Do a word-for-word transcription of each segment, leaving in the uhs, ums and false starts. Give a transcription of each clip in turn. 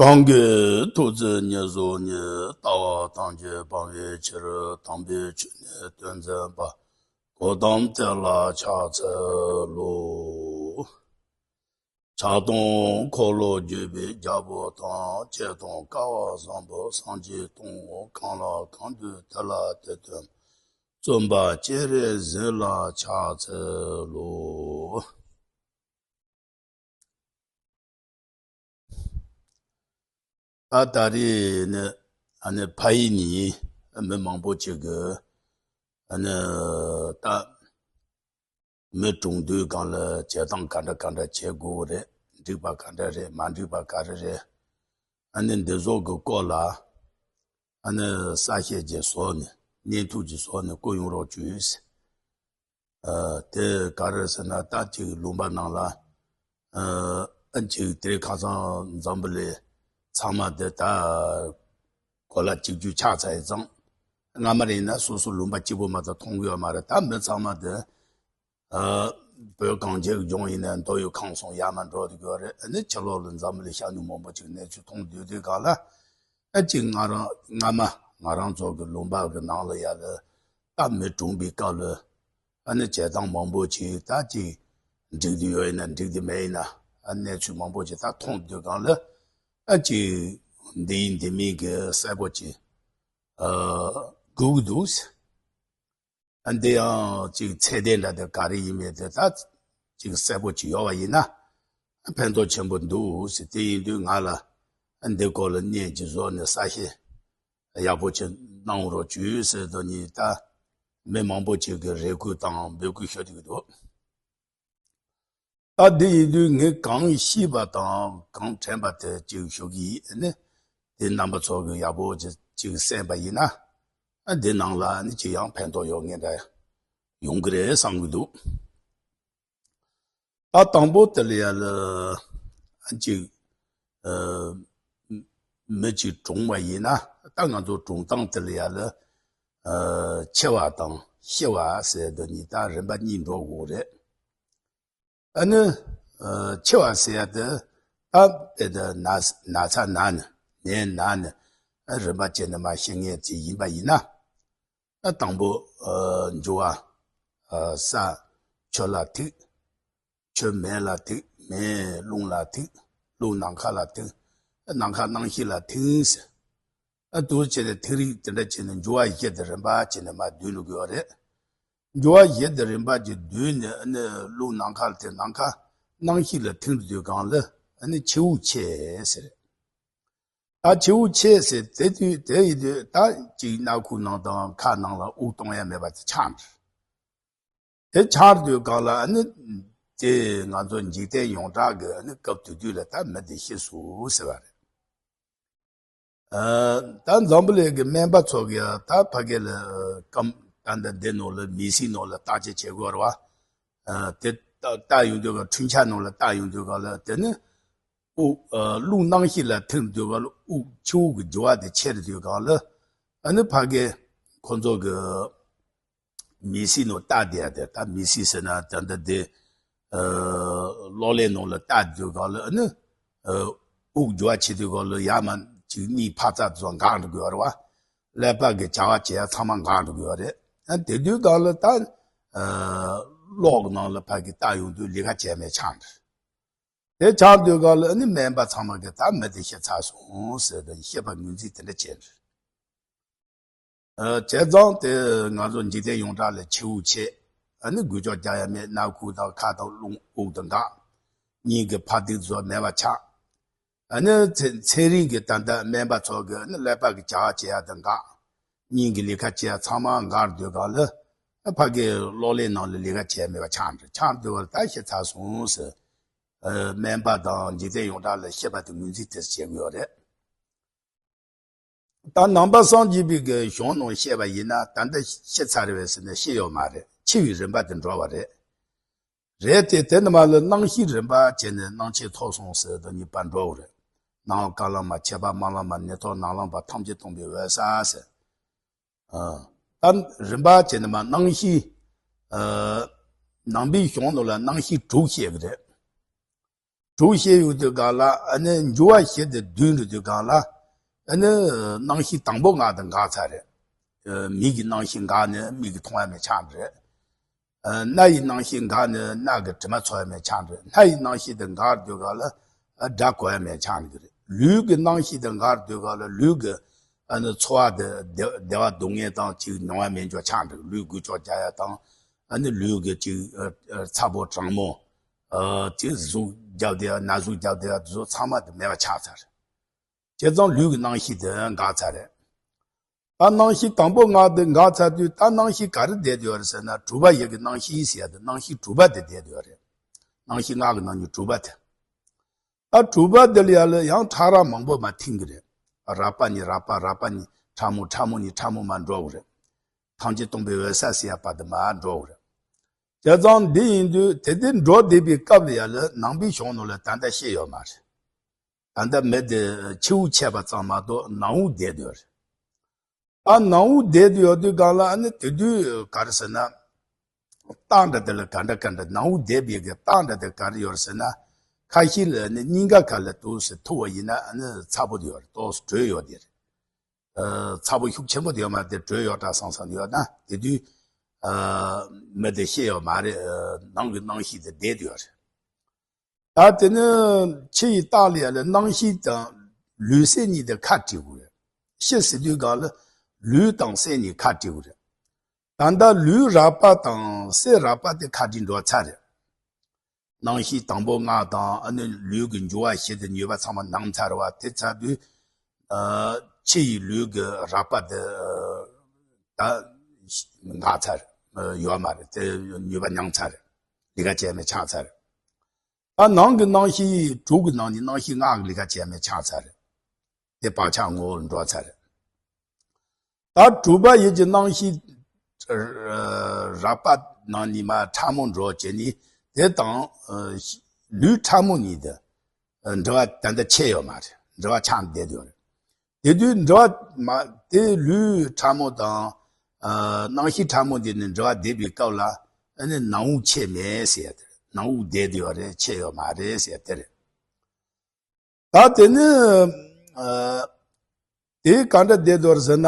གང་གིས་ཐུགས་བརྩེ་ཉེར་བཟུང་ཉིད། ལྟ་བ་ཐམས་ཅད་སྤང་བའི་ཕྱིར། དམ་པའི་ཆོས་ནི་སྟོན་མཛད་པ། གོའུ་ཏམ་དེ་ལ་ཕྱག་འཚལ་ལོ། ཕྱག་དང་འཁོར་ལོ་བརྒྱུད་པའི་རྒྱལ་པོ་དང་། བྱད་དང་ཀ་བ་བཟང་པོ་སངས་རྒྱས་སྟོང་། གང་ལ་གང་འདུལ་དེ་ལ་དེ་སྟོན། བརྩོན་པ་སྤྱན་རས་གཟིགས་ལ་ཕྱག་འཚལ་ལོ། ད་ད་རེས་ནི་ཨ་ནི་ཕ་ཡུལ་ནས་མི་མང་པོ་ཅིག་གིས་ཨ་ནི་ད་མི་གྲོངས་དུས་སྒང་ལ་བྱེད་སྟངས་ག་འདྲ་ག་འདྲ་བྱེད་དགོས་རེད། འགྲིག་པ་ག་འདྲ་རེད། མ་འགྲིག་པ་ག་རེ་རེད། ཨ་ནི་འདི་ཚོ་གི་སྐོར་ལ་ཨ་ནི་གསལ་བཤད་ཅིག་བཟོས་ནས་བརྙན་ཐུང་ཅིག་བཟོས་ནས་བཀོད་ཡོང་རོགས་བྱོས། ཨ། དེ་ག་རེ་ཟེར་ན། ད་ཅིག་ལུང་པ་ནང་ལ་ཨ་ཨ་ཅིག་དེ་ཁ་སང་འཛམ་བུ་གླིང་ཚང་མ་དེ་ད་གོ་ལ་གཅིག་གྱུར་ཆགས་ཚར་ཡི་ཙང་། སྔ་མ་རེད་ན་སོ་སོ་ལུང་པ་གཅིག་པོ་མ་གཏོགས་མཐོང་གི་ཡོད་མ་རེད། ད་མི་ཚང་མ་དེ་ཨ་བོད་གངས་ཅན་གྱི་ལྗོངས་ཡིན་ན་མདོ་ཡི་ཁམས་གསུམ་ཡར་མར་འགྲོ་བསྡད་ཀྱི་ཡོད་རེད། ཨ་ནི་ཕྱི་ལོགས་ལ་འཛམ་བུ་གླིང་ཤར་ནུབ་མང་པོ་ཅིག་གནས་ཚུལ་མཐོང་སྡོད་དུས་སྒང་ལ། ཨ་ཅིག་ང་རང་སྔ་མ་ང་རང་ཚོ་གི་ལུང་པ་གི་ནང་ལ་ཡ་ལ་ད་མི་གྲོངས་པའི་སྐབས་ལ་ཨ་ནི་བྱེད་སྟངས་མང་པོ་ཅིག་ད་ཅིག་འགྲིག་དུ་ཡོད་ཡིན་ན་འགྲིག་དུ་མེད་ཡིན་ན། ཨ་གནས་ཚུལ་མང་པོ་ཅིག་ད་མཐོང་དུས་སྒང་ལ་ཨ་ཅིག་འདི་ཡིན་འདི་མིན་གི་གསལ་པོ་ཅིག་ཨ་དགོས་ཀྱི་འདུག། ཨ་འདི་ཡང་ཅིག་ཚད་ལྡན་འདྲ་དེ་ག་རེ་ཡིན་མིན་དེ་ད་ཅིག་གསལ་པོ་ཅིག་ཡོད་པ་ཡིན་ན་ཕན་ཐོགས་ཆེན་པོ་འདུག་ཟེར། དེ་ཡིན་དུས་ང་ལ་ཨ་འདི་སྐོར་ལ་བརྙན་ཅིག་བཟོས་ནས་གསལ་བཤད་ཡག་པོ་ཅིག་གནང་རོགས་བྱོས་ཟེར་དོ་ནི་ད་མི་མང་པོ་ཅིག་གིས་རེ་སྐུལ་དང་འབོད་སྐུལ་ཞུ་བསྡད་ཀྱི་འདུག། ད་འདི་ཡིན་དུས་ངས་གང་ཤེས་པ་དང་གང་དྲན་པ་དེ་ཅིག་ཞུ་གི་ཡིན། ཨ་ནི་དེ་རྣམ་པ་ཚོ་གིས་ཡག་པོ་ཅིག་ཅིག་གསན་པ་ཡིན་ན། ཨ་འདི་ནང་ལ་ཨ་ནི་ཅིག་ཡང་ཕན་ཐོགས་ཡོད་ངེས་འདྲ་ཡོང་གི་རེད་བསམ་གྱི་འདུག། ད་དང་པོ་དེ་ལ་ཡ་ལ་ཨ་ཅིག་ཨ་མི་ཅིག་གྲོངས་པ་ཡིན་ན། ད་ང་ཚོ་གྲོངས་སྟངས་དེ་ལ་ཡ་ལ་ཨ་འཆི་བ་དང་ཤི་བ་ཟེར་དེ་གཉིས་ད་རིམ་པ་གཉིས་འགྲོ་དགོས་རེད། ཨ་ནི་ཨ་འཆི་བ་ཟེར་ཡ་དེ་ད་དཔེ་དེ་ན་ན་ཚ་ན་ནས་ནད་ན་ནས་ཨ་རིམ་པ་བྱས་ནས་མར་ཤི་མཁན་ཅིག་ཡིན་པ་ཡིན་ན། ཨ་དང་པོ་ཨ་འགྱུར་བ་ཨ་ས་ཆུ་ལ་ཐིགས། ཆུ་མེ་ལ་ཐིགས། མེ་རླུང་ལ་ཐིགས། རླུང་ནམ་མཁའ་ལ་ཐིགས། ནམ་མཁའ་སྣང་ཤེས་ལ་ཐིགས་ཟེར། ཨ་འདུག་བྱས་ནས་ཐིགས་རིགས་དེ་འདྲ་བྱས་ནས་འགྱུར་བ་བཞི་དེ་རིམ་པ་བྱས་ནས་མར་བསྡུས་འགྲོ་གི་ཡོད་རེད། འགྱུར་བ་བཞི་དེ་རིམ་པ་བྱས་བསྡུས་ནས་ཨ་ནི་རླུང་ནམ་མཁའ་ལ་ཐིགས། ནམ་མཁའ་སྣང་ཤེས་ལ་ཐིགས་དུས་སྒང་ལ་ཨ་ནི་འཆི་འཕོ་ཆེ་ཟེར། ད་འཆི་འཕོ་ཆེ་ཟེར་དེ་དུས་དེ་ཡིན་དུས་ད་ཅིག་སྣ་ཁུག་ནང་དང་ཁ་ནང་ལ་དབུགས་གཏོང་ཡ་མེད་པ་དེ་ཆགས་འགྲོ། དེ་ཆགས་དུས་སྒང་ལ་ཨ་ནི་དེ་ང་ཚོ་འཇིག་རྟེན་ཡོངས་གྲགས་ཀྱི་ཨ་ནི་སྐབས་དེ་དུས་ལ་ད་མི་དེ་ཤི་སོང་ཟེར་བ་རེད། ཨ་ད་འཛམ་བུ་གླིང་གི་སྨན་པ་ཚོ་གིས་ད་ཕ་གི་ལ་སྐམ་ད་འདི་འདི་ནང་ལ་མི་ཚེ་ནང་ལ་བརྟག་དཔྱད་བྱེད་དགོས་རེད་བ། ཨ་དེ་ལྟ་ལྟ་ཡོང་དུས་ག་འཕྲུལ་ཆས་ནང་ལ་ལྟ་ཡོང་དུས་ག་ལ་དེ་ནི་དབུགས་ཨ་རླུང་སྣང་ཤེས་ལ་ཐིམ་དུས་ག་ལ་དབུགས་འཆི་འཕོ་གི་རྒྱུ་བ་དེ་ཆེར་དུས་ག་ལ་ཨ་ནི་ཕ་གི་ཁོ་ཚོ་གི་མི་ཚེ་ནང་ལྟ་བསྡད་ཡ་དེ། ད་མི་ཚེ་ཟེར་ན་ད་ལྟ་དེ་ཨ་གློག་ཀླད་ནང་ལ་ལྟ་དུས་ག་ལ་ཨ་ནི་ཨ་དབུགས་རྒྱུ་བ་ཆེ་དུས་ག་ལ་ཡར་མར་ཅིག་གཉིད་ཕར་ཚུར་ཚོ་འགག་འགྲོ་གི་ཡོད་རེད་བ། ཀླད་པ་གི་བྱ་བ་བྱེད་ཡ་ཚང་མ་འགག་འགྲོ་གི་ཡོད་རེད། ཨ་དེ་དུས་ག་ལ་ད་ཨ་གློག་གི་ནང་ལ་ཕ་གི་ལྟ་ཡོང་དུས་ལས་ཀ་བྱེད་མེད་ཆགས་འགྲོ། དེ་ཆགས་དུས་ག་ལ་ཨ་ནི་སྨན་པ་ཚང་མ་གིས་ད་མི་དེ་ཤི་ཚར་སོང་ཟེར་ཏེ་ཤི་བ་ངོས་འཛིན་དེ་འདྲ་བྱས་འགྲོ། ཨ་བྱས་ཙང་དེ་ང་ཚོ་འཇིག་རྟེན་ཡོངས་གྲགས་ལ་འཆི་འཕོ་ཆེ། ཨ་ནི་འགུལ་སྐྱོད་རྒྱག་ཡ་མེད། སྣ་ཁུག་དང་ཁ་དང་རླུང་དབུགས་དང་འགག། གཉིད་ཀྱི་ཕར་ལྡིང་ཚུར་མེད་པ་ཆགས། ཨ་ནི་ཚེ་ཚན་རིག་གི་ད་ལྟ་སྨན་པ་ཚོ་གིས་ཨ་ནི་ཀླད་པ་གི་བྱ་བ་བྱེད་ཡ་དང་འགག། གཉིད་ཀྱི་ལས་ཀ་བྱེད་ཡ་ཚང་མ་འགག་དུས་ག་ལ་ཨ་ཕ་གི་གློག་ཀླད་ནང་ལ་ལས་ཀ་བྱེད་ཡ་མེད་པ་ཆགས་འགྲོ། ཆགས་དུས་ག་ལ་ད་ཤི་ཚར་སོང་ཟེར། ཨ་སྨན་པ་དང་འཇིག་རྟེན་ཡོངས་གྲགས་ལ་ཤི་བ་དེ་ངོས་འཛིན་དེ་བྱེད་ཀྱི་ཡོད་རེད། ད་ནང་པ་སངས་རྒྱས་པའི་གི་གཞུང་ནང་བཤད་པ་ཡིན་ན་ད་ལྟ་ཤི་ཚར་བས་ཟེར་ནས་ཤི་ཡོད་མ་རེད། འཆི་བའི་རིམ་པ་དེ་འགྲོ་བ་རེད། རེད་དེ་དེ་ནི་མ་ལ་སྣང་ཤེས་རིམ་པ་བྱས་ནས་སྣང་མཆེད་ཐོབ་སོང་ཟེར་དུས་གཉིས་པ་འགྲོ་བ་རེད། སྣང་བ་རྐང་ལམ་མ་མཆེད་པ་རྨང་ལམ་མ་ནད་ཐོག་ནང་ལམ་པ་ཐམས་ཅད་སྟོང་པའི་འོད་གསལ་ཟེར། ཨ་ད་རིམ་པ་བྱས་ནས་མ་སྣང་ཤེས། ཨ་ནང་པའི་གཞུང་ནང་ལ་སྣང་ཤེས་དྲུག་བཤད་ཀྱི་རེད། དྲུག་བཤད་ཡོང་དུས་སྒང་ལ་ཨ་ནི་འགྱུ་བ་བཞི་དེ་བསྡུས་འགྲོ་དུས་སྒང་ལ་ཨ་ནི་རྣམ་ཤེས་དང་པོ་ལྔ་དེ་འགག་ཚར་རེད། མིག་གི་རྣམ་ཤེས་འགག་ནས་མིག་གིས་མཐོང་ཡ་མེད་ཆགས་རེད། རྣ་ཡི་རྣམ་ཤེས་འགག་ནས་རྣ་གི་དྲི་མ་ཚོར་ཡ་མེད་ཆགས་རེད། སྣ་ཡི་རྣམ་ཤེས་དེ་འགག་དུས་སྒང་ལ་སྒྲ་གོ་ཡ་མེད་ཆགས་རེད། ལུས་ཀྱི་རྣམ་ཤེས་དེ་འགག་དུས་སྒང་ལ་ལུས་ཀྱི་ཨ་ནི་ཚོར་བ་དེ་བདེ་བདེ་བ་སྡུག་བསྔལ་དང་ཅིག་མྱོང་བ་མེད་འགྱོ་ཆགས་རེད། ལུས་འགུལ་སྐྱོད་རྒྱག་ཡ་དང་ཨ་ནི་ལུས་ཀྱི་ཅིག་ཚ་པོ་གྲང་མོ། ཨ་ཅིག་གཟུགས་རྒྱབ་བསྡད་ཡ་ན་ཟུག་རྒྱབ་བསྡད་ཡ་དེ་ཚོ་ཚང་མ་དེ་མེད་པ་ཆགས་ཚར་རེད། བྱས་ཙང་ལུས་ཀྱི་རྣམ་ཤེས་དེ་འགག་ཚར་རེད། ད་རྣམ་ཤེས་དང་པོ་ལྔ་དེ་འགག་ཚར་དུས་ད་རྣམ་ཤེས་ག་རེ་བསྡད་ཡོད་རེད་ཟེར་ན་དྲུག་པ་ཡི་གེ་རྣམ་ཤེས་ཟེར་ཡ་དེ་རྣམ་ཤེས་དྲུག་པ་དེ་བསྡད་ཡོད་རེད། རྣམ་ཤེས་ལྔ་གི་ནང་ནས་དྲུག་པ་དེ། ད་དྲུག་པ་དེ་ལ་ཡ་ལ་ཡང་ཕྲ་རགས་མང་པོ་མ་ཐིང་གི་རེད། རགས་པ་ནས་རགས་པ། རགས་པ་ནས་ཕྲ་མོ། ཕྲ་མོ་ནས་ཕྲ་མོ་མར་འགྲོ་གི་རེད། ཐམས་ཅད་སྟོང་པའི་འོད་གསལ་ཟེར་ཡ་བར་དུ་མར་འགྲོ་གི་རེད། བྱས་ཙང་འདི་ཡིན་དུས་དེ་དེ་འགྲོ་བསྡད་པའི་སྐབས་ལ་ཡ་ལ་ནང་པའི་གཞུང་ནང་ལ་ད་ལྟ་བཤད་ཡོད་མ་རེད། ད་ལྟ་མི་དེ་ཕྱི་དབུགས་ཆད་པ་ཙམ་མ་གཏོགས་ནང་དབུགས་བསྡད་ཡོད་རེད། ད་ནང་དབུགས་བསྡད་ཡོད་དུས་སྒང་ལ་ཨ་ནི་དེ་དུས་ག་རེ་ཟེར་ན། རྟགས་འདྲ་དེ་ལ་ག་འདྲ་ག་འདྲ་ནང་དབུགས་བསྡད་པའི་གི་རྟགས་འདྲ་དེ་ག་རེ་ཡོད་རེད་ཟེར་ན། ཁ་ཤས་ལ་ནི་སྙིང་ག་ཁ་ལ་ཏོག་ཙམ་ཐུག་པ་ཡིན་ན་ཨ་ནི་ཚ་པོ་དེ་ཡོད་རེད། ཏོག་ཙམ་དྲོད་ཡོད་དེ་རེད། ཨ་ཚ་པོ་ཤུགས་ཆེན་པོ་དེ་ཡོད་མ་རེད། དེ་དྲོད་ཡོད་འདྲ་བསམ་བསམ་ཡོད་ན་དེ་དུས་ཨ་མི་དེ་ཤེས་ཡོད་མ་རེད། ཨ་ནང་གི་རྣམ་ཤེས་དེ་བསྡད་ཡོད་རེད། ད་དེ་ནི་ཕྱི་ཡི་རྟགས་ལ་ཡ་ལ་རྣམ་ཤེས་དང་ལུས་སེམས་གཉིས་དེ་ཁ་བྲལ་དགོས་རེད། ཕྱི་ཟེར་དུས་སྒང་ལ་ལུས་དང་སེམས་གཉིས་ཁ་བྲལ་དགོས་རེད། ད་ལྟ་ལུས་རགས་པ་དང་སེམས་རགས་པ་དེ་ཁ་བྲལ་འགྲོ་ཚར་རེད། རྣམ་ཤེས་དང་པོ་ལྔ་དང་ཨ་ནི་ལུས་ཀྱི་འགྱུ་བ་བཞི་དེ་ནུས་པ་ཚང་མ་ནམ་ཚར་བ་དེ་ཚར་དུས། ཨ་ཕྱི་ཡི་ལུས་ཀྱི་རགས་པ་དེ་ད་འགག་ཚར་ཡོད་མ་རེད། དེ་ནུས་པ་ཉམས་ཚར་རེད། ལས་ཀ་བྱས་མེད་ཆགས་ཚར་རེད། ད་ནང་གི་རྣམ་ཤེས་དྲུག་གི་ནང་ནས་རྣམ་ཤེས་ལྔ་གི་ལས་ཀ་བྱས་མེད་ཆགས་ཚར་རེད། དེ་བག་ཆགས་ངོ་བོར་འགྲོ་ཚར་རེད། ད་དྲུག་པ་ཡི་གེ་རྣམ་ཤེས་རགས་པ་ནང་ནས་མར་ཕྲ་མོ་འགྲོ་བྱས་ནས་དེ་དང་ལུས་ཕྲ་མོ་གཉིས་དེ་འབྲེལ་བ་ད་ལྟ་ཆད་ཡོད་མ་རེད། འབྲེལ་བ་ཆགས་བསྡད་ཡོད་རེད། དེ་དུས་འབྲེལ་བ་མ་དེ་ལུས་ཕྲ་མོ་དང་ཨ་རྣམ་ཤེས་ཕྲ་མོ་འདི་ནི་འབྲེལ་བ་བསྡད་པའི་སྐབས་ལ་ཨ་ནི་ནང་དབུགས་ཆད་མེད་ཟེར་ཡ་དེ་རེད། ནང་དབུགས་བསྡད་ཡོད་རེད། ཆད་ཡོད་མ་རེད་ཟེར་ཡ་དེ་རེད། ད་དེ་ནི་ཨ་དེ་ག་འདྲ་བསྡད་ཡོད་རེད་ཟེར་ན།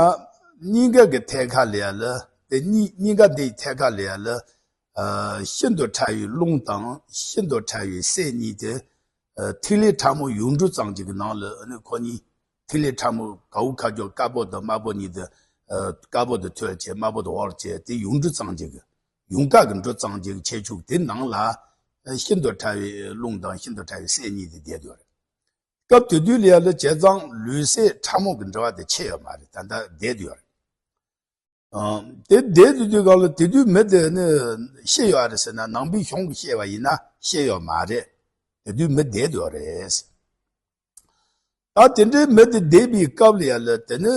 སྙིང་ག་གི་ཐད་ཀ་ལ་ཡ་ལ་དེ་སྙིང་སྙིང་ག་འདིའི་ཐད་ཀ་ལ་ཡ་ལ་ཨ་ཤིན་ཏུ་ཕྲ་བའི་རླུང་དང་ཤིན་ཏུ་ཕྲ་བའི་སེམས་གཉིས་དེ། ཨ་ཐིག་ལེ་ཕྲ་མོ་ཡུངས་འབྲུ་ཙམ་ཅིག་གི་ནང་ལ་ཨ་ནི་ཁོ་གཉིས། ཐིག་ལེ་ཕྲ་མོ་ག་འུ་ཁ་སྦྱོར་དཀར་པོ་དང་དམར་པོ་གཉིས་དེ། ཨ་དཀར་པོ་དེ་ཐོལ་བྱས་དམར་པོ་དེ་འོར་བྱས་དེ་ཡུངས་འབྲུ་ཙམ་ཅིག་གི་ཡུངས་ཀ་གི་འབྲུ་ཙམ་ཅིག་གི་ཁྱད་ཆོས་དེ་ནང་ལ་ཨ་ཤིན་ཏུ་ཕྲ་བའི་རླུང་དང་ཤིན་ཏུ་ཕྲ་བའི་སེམས་གཉིས་དེ་བསྡད་ཡོད་རེད། སྐབས་དེ་དུས་ལ་ཡ་ལ་བྱས་ཙང་ལུས་སེམས་ཕྲ་མོ་གི་འབྲེལ་བ་དེ་ཆད་ཡོད་མ་རེད། ད་ལྟ་བསྡད་ཡོད་རེད། ཨ་དེ་བསྡད་དུས་དུས་སྒང་ལ་དེ་དུས་མི་དེ་ནི་ཤི་ཡོད་རེད་ཟེར་ན་ནང་པའི་གཞུང་གིས་བཤད་པ་ཡིན་ན་ཤི་ཡོད་མ་རེད། དེ་དུས་མི་བསྡད་ཡོད་རེད། ད་དེ་འདྲའི་མི་དེ་བསྡད་པའི་སྐབས་ལ་ཡ་ལ་དེ་ནི་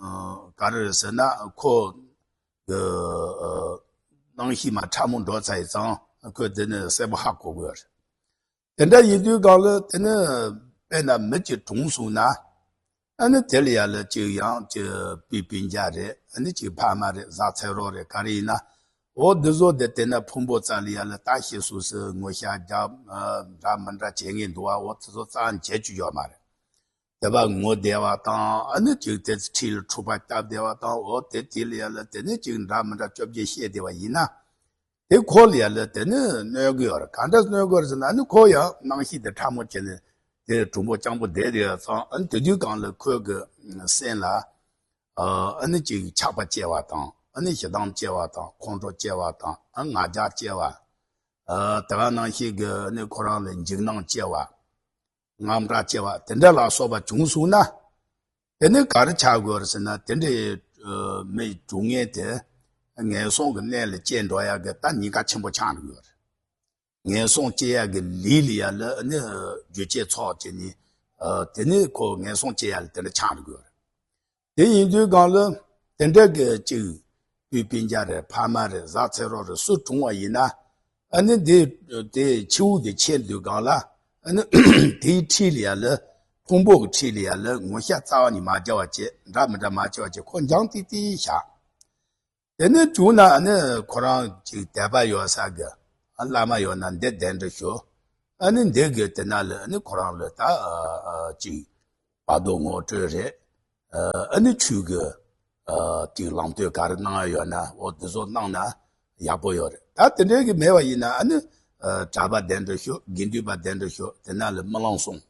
ཨ་ག་རེ་རེད་ཟེར་ན་ཁོ་གི་ཨ་རྣམ་ཤེས་མར་ཕྲ་མོ་འགྲོ་ཚར་ཡི་ཙང་ཁོས་དེ་ནི་གསལ་པོ་ཧ་གོ་གི་ཡོད་རེད། དེ་འདྲ་ཡིན་དུས་སྒང་ལ་དེ་ནི་དཔེར་ན་མི་གཅིག་གྲོངས་སོང་ན། ཨ་ནི་དེ་ལ་ཡ་ལ་གཅིག་ཡང་གཅིག་སྤུན་སྤུན་ཀྱག་རེད། ཨ་ནི་གཅིག་ཕ་མ་རེད། བཟའ་ཚེ་རོགས་རེད། ག་རེ་ཡིན་ན། འོ་འདི་ཚོ་དེ་དེ་ན་ཕུང་པོ་རྩ་ལ་ཡ་ལ་ད་ཤི་སོང་ཟེར་ངོ་ཤེས་རྒྱབ་འདྲ་མི་འདྲ་བྱེད་ངེས་འདུག་བ། འོ་དེ་ཚོ་རྩ་བྱེད་རྒྱུ་ཡོད་མ་རེད། དེ་བ་ངོ་བདེ་བ་དང་ཨ་ནི་གཅིག་དེ་ཚོ་འཁྲིས་ལ་འཁྲུག་པ་བཏབ་བདེ་བ་དང་། འོ་དེ་དེ་ལ་ཡ་ལ་དེ་ནི་གཅིག་འདྲ་མི་འདྲ་བཅོ་བརྒྱད་བཤད་བདེ་བ་ཡིན་ན། དེ་ཁོ་ལ་ཡ་ལ་དེ་ནི་གནོད་གི་ཡོད་རེད། ག་འདྲ་གནོད་གི་ཡོད་རེད་ཟེར་ན། ཨ་ནི་ཁོ་ཡང་རྣམ་ཤེས་དེ་ཕྲ་མོ་བྱས་ནས་དེ་གྲུང་པོ་སྤྱང་པོ་བསྡད་དེ་ཡོད་ཙང་། ཨ་ནི་དེ་དུས་སྒང་ལ་ཁོའི་གི་སེམས་ལ་ཨ་ནི་ཅིག་ཆགས་པ་སྐྱེ་བ་དང་། ཨ་ནི་ཞེ་སྡང་སྐྱེ་བ་དང་། ཁོང་ཁྲོ་སྐྱེ་བ་དང་། ཨ་ང་རྒྱལ་སྐྱེ་བ། ཨ་དེ་ག་ནང་བཞིན་གི་ཨ་ནི་ཁོ་རང་ལ་འཇིགས་སྣང་སྐྱེ་བ། དངངས་སྐྲག་སྐྱེ་བ་དེ་འདྲ་ལ་སོགས་པ་བྱུང་སོང་ན། དེ་ནི་ག་རེ་ཆགས་དགོས་རེད་ཟེར་ན། དེ་འདྲའི་ཨ་མི་སྡུག་བསྔལ་དེ་ངན་སོང་གི་གནས་ལ་སྐྱེ་འགྲོ་ཡག་གི་ད་ཉེན་ཁ་ཆེན་པོ་ཆགས་འགྲོ་གི་ཡོད་རེད། ངན་སོང་སྐྱེ་ཡག་གི་ལས་ལ་ཡ་ལ་ཨ་ནི་རྒྱུ་རྐྱེན་ཚོགས་བྱས་ནས། ཨ་དེ་ནི་ཁོ་ངན་སོང་སྐྱེ་ཡག་ལ་དེ་འདྲ་ཆགས་འགྲོ་གི་ཡོད་རེད། དེ་ཡིན་དུས་སྒང་ལ་དེ་འདྲ་གི་གཅིག་སྤུན་སྤུན་ཀྱག་རེད། ཕ་མ་རེད། བཟའ་ཚེ་རོགས་རེད། སུ་གྲོངས་པ་ཡིན་ན། ཨ་ནི་དེ་དེ་ཕྱི་དབུགས་དེ་ཆད་དུས་སྒང་ལ་ཨ་ནི་དེའི་འཁྲིས་ལ་ཡ་ལ་ཕུང་པོ་གི་འཁྲིས་ལ་ཡ་ལ་ངོ་ཤེས་རྩ་བ་ནས་མ་རྒྱབ་པ་བྱས། འདྲ་མི་འདྲ་མ་བྱས་པ་བྱས། ཁོ་འཇང་ཏིག་ཏིག་བཞག་དེ་ནས་བྱུང་ན་ཨ་ནི་ཁོ་རང་ཅིག་དད་པ་ཡོད་ས་གི་ཨ་བླ་མ་ཡོད་ན་འདི་གདན་འདྲེན་ཞུ། ཨ་ནི་འདི་གི་དེ་ན་ལ་ཨ་ནི་ཁོ་རང་ལ་ད་ཅིག་བར་དོ་ངོ་སྤྲོད་རེད། ཨ་ནི་ཆོས་ཀྱི་ཅིག་ལམ་སྟོན་ག་རེ་གནང་ཡ་ཡོད་ན་འོ་དེ་ཚོ་གནང་ན་ཡག་པོ་ཡོད་རེད། ད་དེ་འདྲའི་གི་མེད་པ་ཡིན་ན་ཨ་ནི་གྲྭ་པ་གདན་འདྲེན་ཞུ། དགེ་འདུན་པ་གདན་འདྲེན་ཞུ། དེ་ན་ལ་སྨོན་ལམ་གསུང་།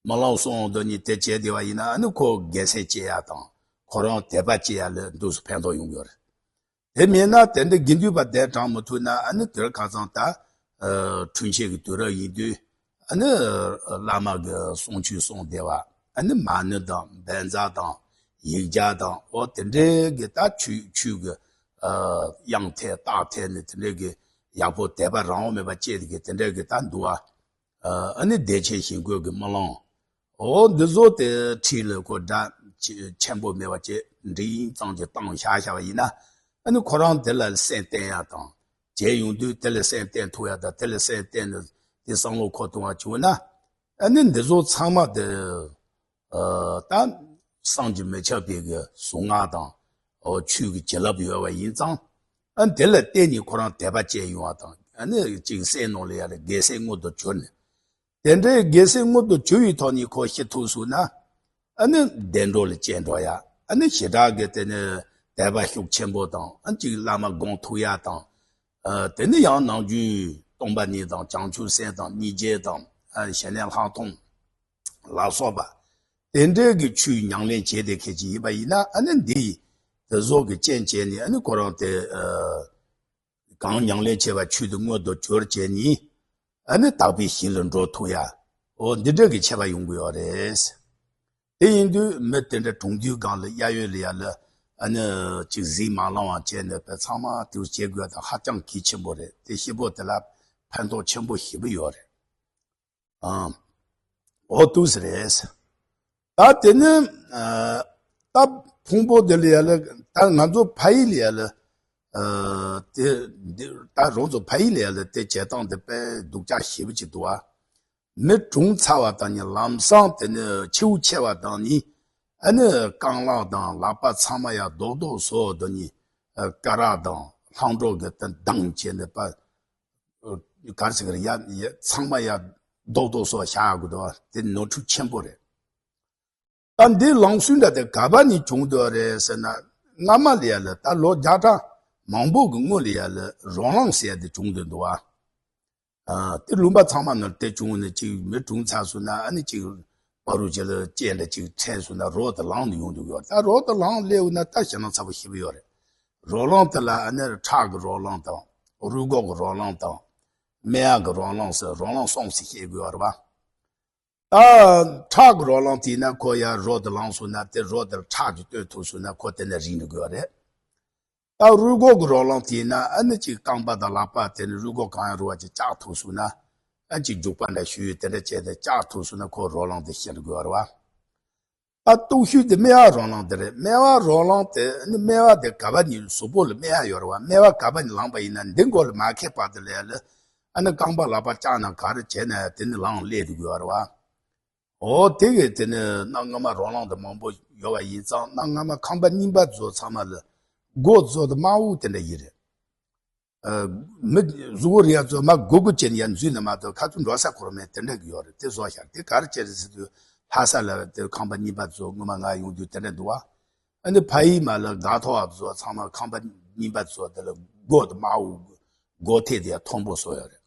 སྨོན་ལམ་གསུང་དོན་གཉིས་དེ་བྱས་བསྡད་པ་ཡིན་ན་ཨ་ནི་ཁོ་རྒྱལ་སྲས་སྐྱེ་ཡ་དང་ཁོ་རང་དད་པ་སྐྱེ་ཡ་ལ་འདུག་སུ་ཕན་ཐོགས་ཡོང་གི་ཡོད་རེད། དེ་མིན་ན་དེ་འདྲ་དགེ་འདུན་པ་གདན་དྲངས་མི་ཐུབ་ན་ཨ་ནི་དེར་ཁ་སང་ད་འཁྲུན་ཆོད་ཀྱི་དུས་རབས་ཡིན་དུས་ཨ་ནི་བླ་མ་གི་གསུང་ཆོས་གསུང་བསྡད་པ། ཨ་ནི་མ་ཎི་དང་བཛྲ་དང་ཡིག་བརྒྱ་དང་འོ་དེ་འདྲའི་གི་ད་ཆོས་ཆོས་ཀྱི་དབྱངས་འཐེན་རྟགས་འཐེན་ནས་དེ་འདྲའི་གི་ཡག་པོ་དད་པ་རང་དབང་མེད་པ་བསྐྱེད་དེ་གི་དེ་འདྲའི་གི་ད་འདུག་ཨ། ཨ་ནི་བདེ་ཆེན་ཞིང་བཀོད་ཀྱི་སྨོན་ལམ། འོ་འདི་ཚོ་དེ་ཁྲིད་ལ་ཁོ་སྒྲ་ཆེ་ཆེན་པོ་མེད་པ་བྱས་འབྲིང་ཙམ་གྱི་བཏང་བཞག་བཞག་པ་ཡིན་ན་ཨ་ནི་ཁོ་རང་དེ་ལ་སེམས་གཏད་ཡ་དང་བྱས་ཡོང་དུས་དེ་ལ་སེམས་གཏད་ཐུབ་ཡ་དང་དེ་ལ་སེམས་གཏད་ནས་དེ་བསམ་བློ་འཁོར་ཐུབ་པ་བྱུང་ན་ཨ་ནི་འདི་ཚོ་ཚང་མ་དེ་ཨ་ད་བསམ་གྱིས་མི་ཁྱབ་པའི་གི་གཟུངས་སྔགས་དང་འོ་ཆོས་ཀྱི་བྱིན་རླབས་ཡོད་པ་ཡིན་ཙང་ཨ་ནི་དེ་ལ་བརྟེན་ནས་ཁོ་རང་དད་པ་སྐྱེ་ཡོང་བ་དང་ཨ་ནི་ཅིག་སེམས་ནང་ལ་ཡ་ལ་རྒྱལ་སྲས་མངོན་དུ་གྱུར་ནས། དེ་འདྲའི་རྒྱལ་སྲས་མངོན་དུ་གྱུར་བའི་ཐོག་ནས་ཁོ་ཤི་ཐུབ་སོང་ན། ཨ་ནི་བདེ་འགྲོ་ལ་སྐྱེ་འགྲོ་ཡ། ཨ་ནི་ཞེ་དྲག་གི་དེ་ནི་དད་པ་ཤུགས་ཆེན་པོ་དང་ཨ་ཅིག་བླ་མ་དགོངས་ཐུབ་ཡ་དང་། ཨ་དེ་ནི་ཡང་ནམ་རྒྱུན་སྟོན་པ་ཉིད་དང་བྱང་ཆུབ་སེམས་དང་སྙིང་རྗེ་དང་ཨ་ཞི་གནས་ལྷག་མཐོང་ལ་སོགས་པ། དེ་འདྲའི་གི་ཆོས་ཉམས་ལེན་བྱས་ཏེ་ཁྱེད་ཀྱི་ཡིན་པ་ཡིན་ན་ཨ་ནི་འདི་ཡི་དེ་ཟོག་གི་རྐྱེན་བྱས་ནས་ཨ་ནི་ཁོ་རང་དེ་ཨ། གང་ཉམས་ལེན་བྱས་པ་ཆོས་དེ་མངོན་དུ་གྱུར་བྱས་ནས་ཨ་ནི་དག་པའི་ཞིང་ལ་འགྲོ་ཐུབ་ཡ། འོ་འདི་འདྲ་གི་ཁྱད་པར་ཡོང་གི་ཡོད་རེད། དེ་ཡིན་དུས་མི་དེ་འདྲ་གྲོང་སྡེའི་སྒང་ལ་གཡས་གཡོན་ལ་ཡ་ལ་ཨ་ནི་ཅིག་གཟིགས་མ་ལང་བ་བྱས་ནས་པའི་ཚང་མ་དེ་བྱེད་དགོས་དང་ཧ་ཅང་གལ་ཆེན་པོ་རེད། དེ་སྐྱེ་བོ་དེ་ལ་ཕན་ཐོགས་ཆེན་པོ་ཞེ་པོ་ཡོད་རེད། ཨང་། འོ་ཏུས་རེད། ད་དེ་ནི་ཨ་ད་ཕུང་པོ་དེ་ལ་ཡ་ལ་ད་ང་ཚོ་ཕ་ཡུལ་ལ་ཡ་ལ་ཨ་དེ་འདི་ད་རང་ཚོ་ཕ་ཡུལ་ལ་ཡ་ལ་དེ་བྱེད་སྟངས་དེ་དཔེ་སྡུག་ཅག་ཞེ་པོ་ཅིག་འདུག་ཨ། མི་གྲོངས་ཚར་བ་དང་ནི་ལམ་སང་དེ་ནི་ཁྱེའུ་ཆེ་བ་དང་ནི་ཨ་ནི་རྐང་ལག་དང་ལག་པ་ཚང་མ་ཡ་རྡོག་རྡོག་བཟོ་དང་ནི་ཨ་སྐ་རགས་དང་ལྷམ་སྒྲོག་གི་དེ་མདངས་བྱས་ནས་པ། གར་ཟེར་གི་རེད་ཡ། ཡ་ཚང་མ་ཡ་རྡོག་རྡོག་བཟོ་བཞག་དགོས་འདུག་དེ་ནོར་འཁྲུལ་ཆེན་པོ་རེད། ད་འདི་ལམ་སྲོལ་འདྲ་དེ་ག་པ་ནས་བྱུང་འདུག་རེད་ཟེར་ན། སྔ་མ་ལ་ཡ་ལ་ད་ལོ་བརྒྱ་ཕྲག་མང་པོ་གི་སྔོན་ལ་ཡ་ལ་རོ་ལངས་ཟེར་ཡ་དེ་བྱུང་འདུག་འདུག་ཨ། དེ་ལུང་པ་ཚང་མ་ནང་དེ་བྱུང་ནས་ཅིག་མི་གྲོངས་ཚར་སོང་ན་ཨ་ནི་ཅིག་བར་རུ་ཅིག་ལ་སྐྱེས་འདྲ་ཅིག་ཕྲན་སོང་ན་རོ་དེ་ལངས་ནས་ཡོང་འདུག་ཡོད། ད་རོ་དེ་ལངས་སླེབས་ན་ད་ཞེད་སྣང་ཚ་པོ་ཞེ་པོ་ཡོད་རེད། རོ་ལངས་དེ་ལ་ཨ་ནི་ཁྲག་གི་རོ་ལངས་དང་རུས་ཁོག་གི་རོ་ལངས་དང་། སྨན་ཡག་གི་རོ་ལངས་ཟེར་རོ་ལངས་གསུམ་ཟེར་བཤད་དགོས་པ་རེད་པ། ད་ཁྲག་གི་རོ་ལངས་དེས་ན་ཁོ་ཡ་རོ་དེ་ལངས་སོང་ན་དེ་རོ་དེར་ཁྲག་ཅིག་བཏོན་ཐུབ་སོང་ན་ཁོ་དེ་ནས་རིང་འགྲོ་དགོས་པ་རེད། ད་རུས་ཁོག་གི་རོ་ལངས་དེས་ན་ཨ་ནི་ཅིག་རྐང་པ་དང་ལག་པ་དེ་ནི་རུས་ཁོག་གང་ཡང་རུ་བ་ཅིག་བཅག་ཐུབ་སོང་ན་ཨ་ཅིག་རྒྱུག་པ་འདྲ་ཞུས་དེ་འདྲ་བྱས་ཏེ་བཅག་ཐུབ་སོང་ན་ཁོ་རོ་ལངས་དེ་ཞི་འགྲོ་དགོས་པ་རེད་པ། ད་སྟོབས་ཤུགས་དེ་སྨེ་བ་རོ་ལངས་དེ་རེད། སྨེ་བ་རོ་ལངས་དེ་ནི་སྨེ་བ་དེ་ག་པ་ནི་གཟུགས་པོ་ལ་སྨེ་བ་ཡོད་རེད་པ། སྨེ་བ་ག་པ་ནི་ལངས་པ་ཡིན་ན་འདི་མགོ་ལ་མ་ཁེལ་བར་དུ་ལས་ལ་ཨ་ནི་རྐང་པ་ལག་པ་བཅག་ན་ག་རེ་བྱས་ན་དེ་ནི་ལངས་སླེབས་འགྲོ་དགོས་པ་རེད་པ། འོ་དེ་གས་དེ་ནི་གནའ་སྔ་མ་རོ་ལངས་དེ་མང་པོ་ཡོད་པ་ཡིན་ཙང་གནའ་སྔ་མ་ཁང་པ་རྙིང་པ་ཚོ་ཚང་མ་ལ་སྒོ་བཟོ་དེ་དམར་པོ་དེ་འདྲ་ཡིན་རེད། མི་གཟུགས་པོ་རིག་ཡ་ཚོ་མ་སྒུར་སྒུར་བྱས་ནས་ཡར་འཛུལ་ནས་མ་གཏོགས་ཁ་ཚུར་འགྲོ་ས་ཁོ་རང་མེད་དེ་འདྲ་གི་ཡོད་རེད། དེ་བཟོ་ཤར་དེ་ག་རེ་བྱས་རེད་ཟེར་དུས་ལྷ་ས་ལ་དེ་ཁང་པ་རྙིང་པ་ཚོ་སྔོན་མ་ང་ཡོང་དུས་དེ་འདྲ་འདུག་བ། ཨ་ནི་ཕ་ཡུལ་མ་ལ་དགའ་ཐོག་བ་ཚོ་ཚང་མ་ཁང་པ་རྙིང་པ་ཚོ་དེ་ལ་སྒོ་དེ་དམར་པོ་སྒོ་ཐེལ་དེ་ཡ་མཐོན་པོ་བཟོ་ཡོད་རེད།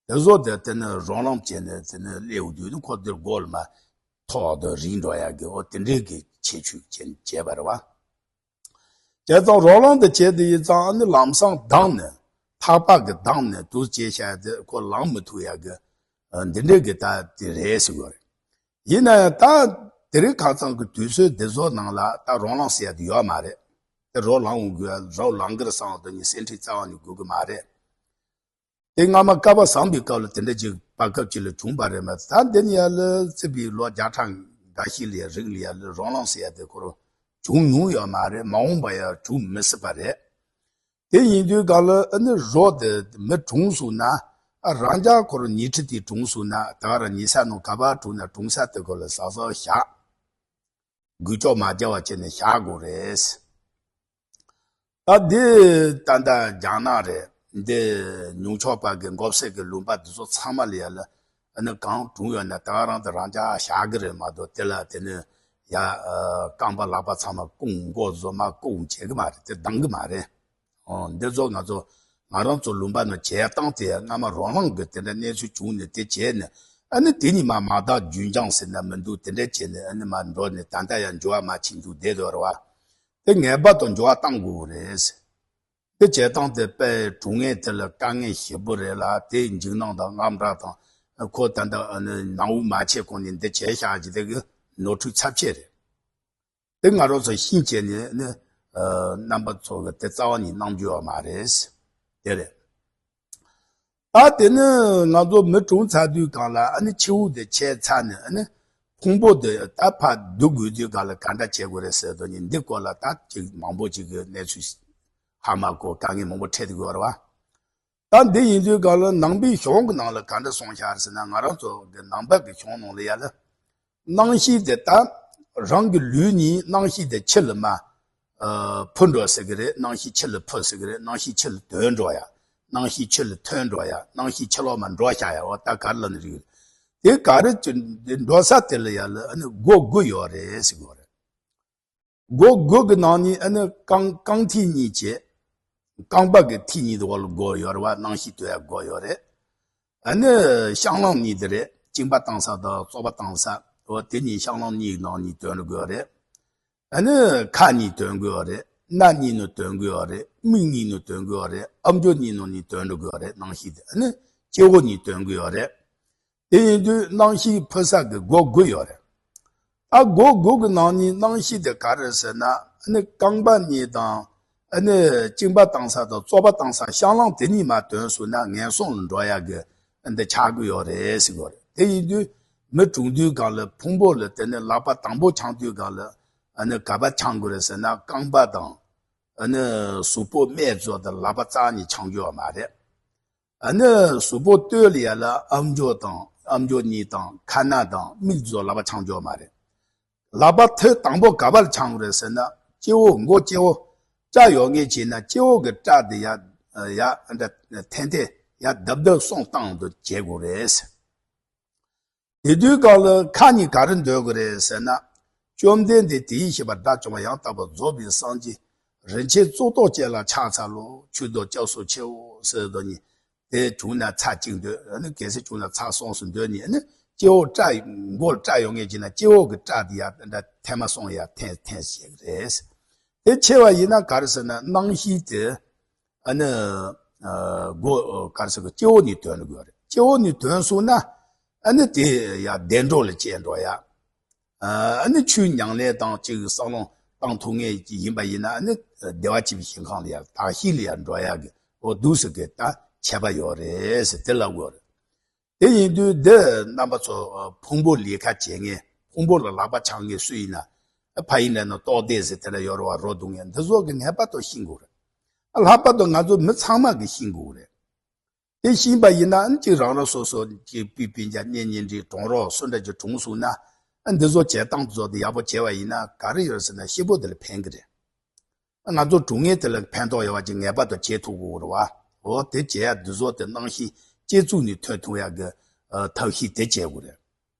དེ་བཟོ་དེ་དེ་ནི་རོ་ལངས་བྱས་ནས་དེ་ནི་སླེབས་དུས་ནི་ཁོ་དེར་སྒོ་ལ་མ་ཐོག་དེ་རིང་འགྲོ་ཡ་གི་འོ་དེ་འདྲའི་གི་ཁྱད་ཆོས་ཅན་བྱས་པ་རེད་བ། བྱས་ཙང་རོ་ལངས་དེ་བྱས་དེ་ཡིན་ཙང་ཨ་ནི་ལམ་སང་བསྡམས་ནས་ཐག་པ་གི་བསྡམས་ནས་དུས་བྱས་བྱས་དེ་ཁོ་ལངས་མི་ཐུབ་ཡ་གི་འདི་འདྲའི་གི་ད་དེ་རེད་ཟེར་གི་རེད། ཡིན་ན་ཡང་ད་དེ་རིང་ཁ་སང་གི་དུས་ཚོད་འདི་ཚོ་ནང་ལ་ད་རོ་ལངས་ཟེར་ཡ་དེ་ཡོད་མ་རེད། དེ་རོ་ལངས་འོང་དགོས་རོ་ལངས་གི་རེད་བསམ་དོན་ནི་སེམས་ཁྲལ་རྩ་བ་ནས་དགོས་གི་མ་རེད། དེ་སྔ་མ་བསྐལ་པ་བཟང་པའི་སྐབས་ལ་དེ་འདྲ་ཅིག་བར་སྐབས་ཅིག་ལ་བྱུང་པ་རེད་མ་གཏོགས་ད་འདི་ནི་ཡ་ལ་བརྩི་བའི་ལོ་བརྒྱ་ཕྲག་འགའ་ཤས་ལ་ཡ་རིང་ལ་ཡ་ལ་རོ་ལངས་ཟེར་ཡ་དེ་ཁོ་རང་བྱུང་མྱོང་ཡོད་མ་རེད། མ་འོངས་པ་ཡ་བྱུང་མི་སྲིད་པ་རེད། དེ་ཡིན་དུས་གང་ལ་ཨ་ནི་རོ་དེ་མི་གྲོངས་སོང་ན་ཨ་རང་ཅག་ཁོ་རང་ཉལ་ཁྲི་དེ་གྲོངས་སོང་ན་ད་ག་རང་ཉལ་ས་ནང་ག་པར་གྲོངས་ན་གྲོངས་ས་དེ་ཁོ་ལ་ཟག་ཟག་བཞག་འགུལ་སྐྱོད་མ་རྒྱག་པ་བྱས་ནས་བཞག་དགོས་རེད། ད་འདི་ད་ལྟ་རྒྱ་ནག་རེད། འདི་ཉུང་ཆོག་པ་གི་མགོ་སེར་གི་ལུང་པ་འདི་ཚོ་ཚང་མ་ལ་ཡ་ལ་ཨ་ནི་གང་གྲུང་ཡོད་ན་ད་ག་རང་དུ་རང་འཇགས་བཞག་གི་རེད་མ་གཏོགས། དེ་ལ་དེ་ནི་ཡ་རྐང་པ་ལག་པ་ཚང་མ་བསྐུམ། མགོ་རྫོགས་མ་བསྐུམ་བྱེད་གི་མ་རེད། དེ་འདང་གི་མ་རེད། ཨོ། འདི་ཚོ་ང་ཚོ་ང་རང་ཚོ་ལུང་པ་ནང་བྱས་སྟངས་དེ་སྔ་མ་རོ་ལངས་གི་དེ་འདྲ་གནས་ཚུལ་བྱུང་ནས་དེ་བྱས་ནས། ཨ་ནི་དེ་ཉིད་མ་མ་དག་རྒྱུན་འབྱམས་ཟེར་ན་མི་འདུག་དེ་འདྲ་བྱས་ནས་ཨ་ནི་མ་འགྲོ་ནས་ད་ལྟ་ཡང་འགྱུར་བ་མ་ཕྱིན་འདུག་བསྡད་ཡོད་རེད་བ། དེ་ངེས་པར་དུ་འགྱུར་བ་གཏང་དགོས་རེད། དེ་བྱས་སྟངས་དེ་དཔེ་དྲང་ངེས་དེ་ལ་དཀའ་ངལ་ཞེ་པོ་རེད་ལ། དེའི་འཇིགས་སྣང་དང་དངངས་སྐྲག་དང་ཁོ་ད་ལྟ་ཨ་ནི་ནང་དབུགས་མ་ཆད་གོང་ནས་འདི་བྱས་བཞག་ཅིག་དེ་གི་ནོར་འཁྲུལ་ཚབས་ཆེ་རེད། དེ་ང་རང་ཚོ་ཤེས་བྱས་ནས་ནི་ཨ་རྣམ་པ་ཚོ་གི་དེ་རྩ་བ་ནས་གནང་རྒྱུ་ཡོད་མ་རེད། དེ་རེད། ད་དེ་ནི་ང་ཚོ་མི་གྲོངས་ཚར་དུས་སྒང་ལ་ཨ་ནི་འཆི་བོ་དེ་ཆད་ཚར་ནས་ཨ་ནི་ཕུང་པོ་དེ་ད་ཕར་བསྡུ་དགོས་དུས་སྒང་ལ་ག་འདྲ་བྱེད་དགོས་རེད་ཟེར་དོན་ནི་འདི་སྐོར་ལ་ད་ཅིག་མང་པོ་ཅིག་གི་གནས་ཚུལ་ཧ་མ་གོ་དཀའ་ངལ་མང་པོ་འཕྲད་དེ་དགོས་རེད་བ། ད་འདི་ཡིན་དུས་སྒང་ལ་ནང་པའི་གཞུང་གི་ནང་ལ་ག་འདྲ་གསུངས་བཞག་རེད་ཟེར་ན། ང་རང་ཚོ་གི་ནང་པ་གི་གཞུང་ནང་ལ་ཡ་ལ་སྣང་ཤས་དེ་ད་རང་གི་ལུས་ནི་སྣང་ཤས་དེ་ཕྱི་ལ་མ་ཨ་འཕུར་འགྲོ་ཟེར་གི་རེད། སྣང་ཤས་ཕྱི་ལ་འཕུར་ཟེར་གི་རེད། སྣང་ཤས་ཕྱི་ལ་དོན་འགྲོ་ཡ། སྣང་ཤས་ཕྱི་ལ་ཐོན་འགྲོ་ཡ། སྣང་ཤས་ཕྱི་ལོགས་མ་འགྲོ་བཞག་ཡ། འོ་ད་ག་རེ་ལབ་ན་རིགས་དེ་ག་རེ་བྱེད་འགྲོ་ས་དེ་ལ་ཡ་ལ་ཨ་ནི་སྒོ་དགུ་ཡོད་རེད་ཟེར་གི་རེད། སྒོ་དགུ་གི་ནང་ནས་ཨ་ནི་རྐང་རྐང་མཐིལ་གཉིས་བྱས། རྐང་པ་གི་མཐིལ་གཉིས་དེ་བར་ལ་སྒོ་ཡོད་རེད་བ། སྣང་ཤས་ཐོན་ཡ་སྒོ་ཡོད་རེད། ཨ་ནི་བཤང་གླང་གཉིས་དེ་རེད། གཅིན་པ་བཏང་ས་དང་བཙོག་པ་བཏང་ས། འོ་དེ་གཉིས་བཤང་གླང་གཉིས་ནང་གཉིས་དོན་རུ་དགོས་རེད། ཨ་ནི་ཁ་གཉིས་དོན་དགོས་རེད། སྣ་གཉིས་ནང་དོན་དགོས་རེད། མིག་གཉིས་ནང་དོན་དགོས་རེད། ཨམ་ཅོག་གཉིས་ནང་ནས་དོན་རུ་དགོས་རེད། སྣང་ཤས་དེ་ཨ་ནི་སྤྱི་བོ་གཉིས་དོན་དགོས་རེད། དེ་ཡིན་དུས་སྣང་ཤས་འཕུར་ས་གི་སྒོ་དགུ་ཡོད་རེད། ད་སྒོ་དགུ་གི་ནང་ནས་སྣང་ཤས་དེ་ག་རེ་ཟེར་ན། ཨ་ནི་རྐང་པ་གཉིས་དང་། ཨ་ནི་གཅིན་པ་བཏང་ས་དང་བཙོག་པ་བཏང་ས་བཤང་གླང་དེ་གཉིས་མ་དོན་སོང་ན་ངན་སོང་ལ་འགྲོ་ཡ་གི་འདི་ཆགས་ཀྱི་ཡོད་རེད་ཟེར་གི་ཡོད་རེད། དེ་ཡིན་དུས་མི་གྲོངས་དུས་སྒང་ལ་ཕུང་པོ་ལ་དེ་ནི་ལག་པ་དང་པོ་འཆང་དུས་སྒང་ལ་ཨ་ནི་ག་པར་འཆང་དགོས་རེད་ཟེར་ན། རྐང་པ་དང་ཨ་ནི་གཟུགས་པོ་སྨད་ཚོ་དང་ལག་པ་རྩ་ནས་འཆང་རྒྱུ་ཡོད་མ་རེད། ཨ་ནི་གཟུགས་པོ་སྟོད་ལ་ཡ་ལ་ཨམ་ཅོག་དང་ཨམ་ཅོག་གཉིས་དང་ཁ་སྣ་དང་མིག་ཚོ་ལག་པ་འཆང་རྒྱུ་ཡོད་མ་རེད། ལག་པ་ཐོད་དང་པོ་ག་པར་འཆང་དགོས་རེད་ཟེར་ན། སྤྱི་བོ། མགོ་སྤྱི་བོ། སྐྲ་ཡོད་ངེས་བྱས་ན་སྤྱི་བོ་གི་སྐྲ་དེ་ཡ་ཡ་འདྲ་འཐེན་འཐེན་ཡ་རྡབ་རྡབ་སོང་བཏང་དུ་བྱེད་དགོས་རེད། དེ་དུས་སྐབས་ལ་ཁ་གཉིས་ག་རེ་འདོན་དགོས་རེད་ཟེར་ན། བཅོམ་ལྡན་འདས་དེ་ཡིས་བཤད་པ་དགྲ་བཅོམ་པ་ཡང་དག་པར་རྫོགས་པའི་སངས་རྒྱས། རིན་ཆེན་གཙུག་ཏོར་ཅན་ལ་ཕྱག་འཚལ་ལོ། མཆོད་དོ་སྐྱབས་སུ་མཆིའོ་ཟེར་དོ་ནི། དེ་བྱུང་ན་ཚར་གཅིག་འདོན། ཨ་ནི་གལ་སྲིད་བྱུང་ན་ཚར་གསུམ་སུ་འདོན་ནི། ཨ་ནི་སྤྱི་བོ་སྐྲ། མགོ་སྐྲ་ཡོད་ངེས་བྱས་ན་སྤྱི་བོ་གི་སྐྲ་དེ་ཡ་འདྲ་འཐེན་མ་སོང་ཡ་འཐེན་འཐེན་བྱེད་ཀྱི་རེད། དེ་ཆེ་བ་ཡིན་ན་ག་རེ་ཟེར་ན། སྣང་ཤས་དེ་ཨ་ནི་ཨ་སྒོ་ག་རེ་ཟེར་གི་སྤྱི་བོ་ནས་དོན་དགོས་རེད། སྤྱི་བོ་ནས་དོན་སོང་ན་ཨ་ནི་དེ་ཡ་བདེ་འགྲོ་ལ་སྐྱེལ་འགྲོ་ཡ། ཨ་ནི་ཆོས་ཉམས་ལེན་དང་གཅིག་བསམ་བློ་བཏང་ཐུབ་ངེས་ཀྱི་ཡིན་པ་ཡིན་ན། ཨ་ནི་བདེ་བ་ཆེན་པོའི་ཞིང་ཁམས་ལ་ཡ་དག་ཤེས་ལ་ཡ་འགྲོ་ཡ་གི་འོ་འདུག་ཟེར་གི་ད་ཁྱད་པར་ཡོད་རེད་ཟེར་དེ་ལབ་དགོས་རེད། དེ་ཡིན་དུས་འདི་རྣམ་པ་ཚོ་ཕུང་པོ་ལས་ཀ་བྱེད་མཁན། ཕུང་པོ་ལ་ལག་པ་འཆང་མཁན་སུ་ཡིན་ན། ཕ་ཡིན་ན་ན་ལྟོ་ལྡན་ཟེར་དེ་འདྲ་ཡོད་རེད་བ། རོ་བརྡུང་མཁན་འདི་ཚོ་གི་ངེས་པར་དུ་ཤེས་དགོས་རེད། ལྷག་པར་དུ་ང་ཚོ་མི་ཚང་མ་གི་ཤེས་དགོས་རེད། དེ་ཤེས་པ་ཡིན་ན་ཨ་ནི་གཅིག་རང་རང་སོ་སོ་གཅིག་སྤུན་སྤུན་ཀྱག་གཉེན་ཉེ་འབྲེལ་གྲོངས་རོགས་སུ་འདྲ་གཅིག་གྲོངས་སོང་ན། ཨ་འདི་ཚོ་བྱེད་སྟངས་དེ་ཚོ་དེ་ཡག་པོ་བྱས་པ་ཡིན་ན་ག་རེ་ཡོད་ཟེར་ན། སྐྱིད་པོ་དེ་ལ་ཕན་གི་རེད། ང་ཚོ་གྲོངས་མཁན་དེ་ལ་ཕན་ཐོགས་ཡོད་པ་ཅིག་ངེས་པར་དུ་བྱེད་ཐུབ་དགོས་རེད་བ། འོ་དེ་བྱེད་ཡ་འདི་ཚོ་དེ་སྣང་ཤས་སྤྱི་གཙུག་ནས་ཐོན་ཐུབ་ཡ་གི་ཨ་ཐབས་ཤེས་དེ་བྱེད་དགོས་རེད།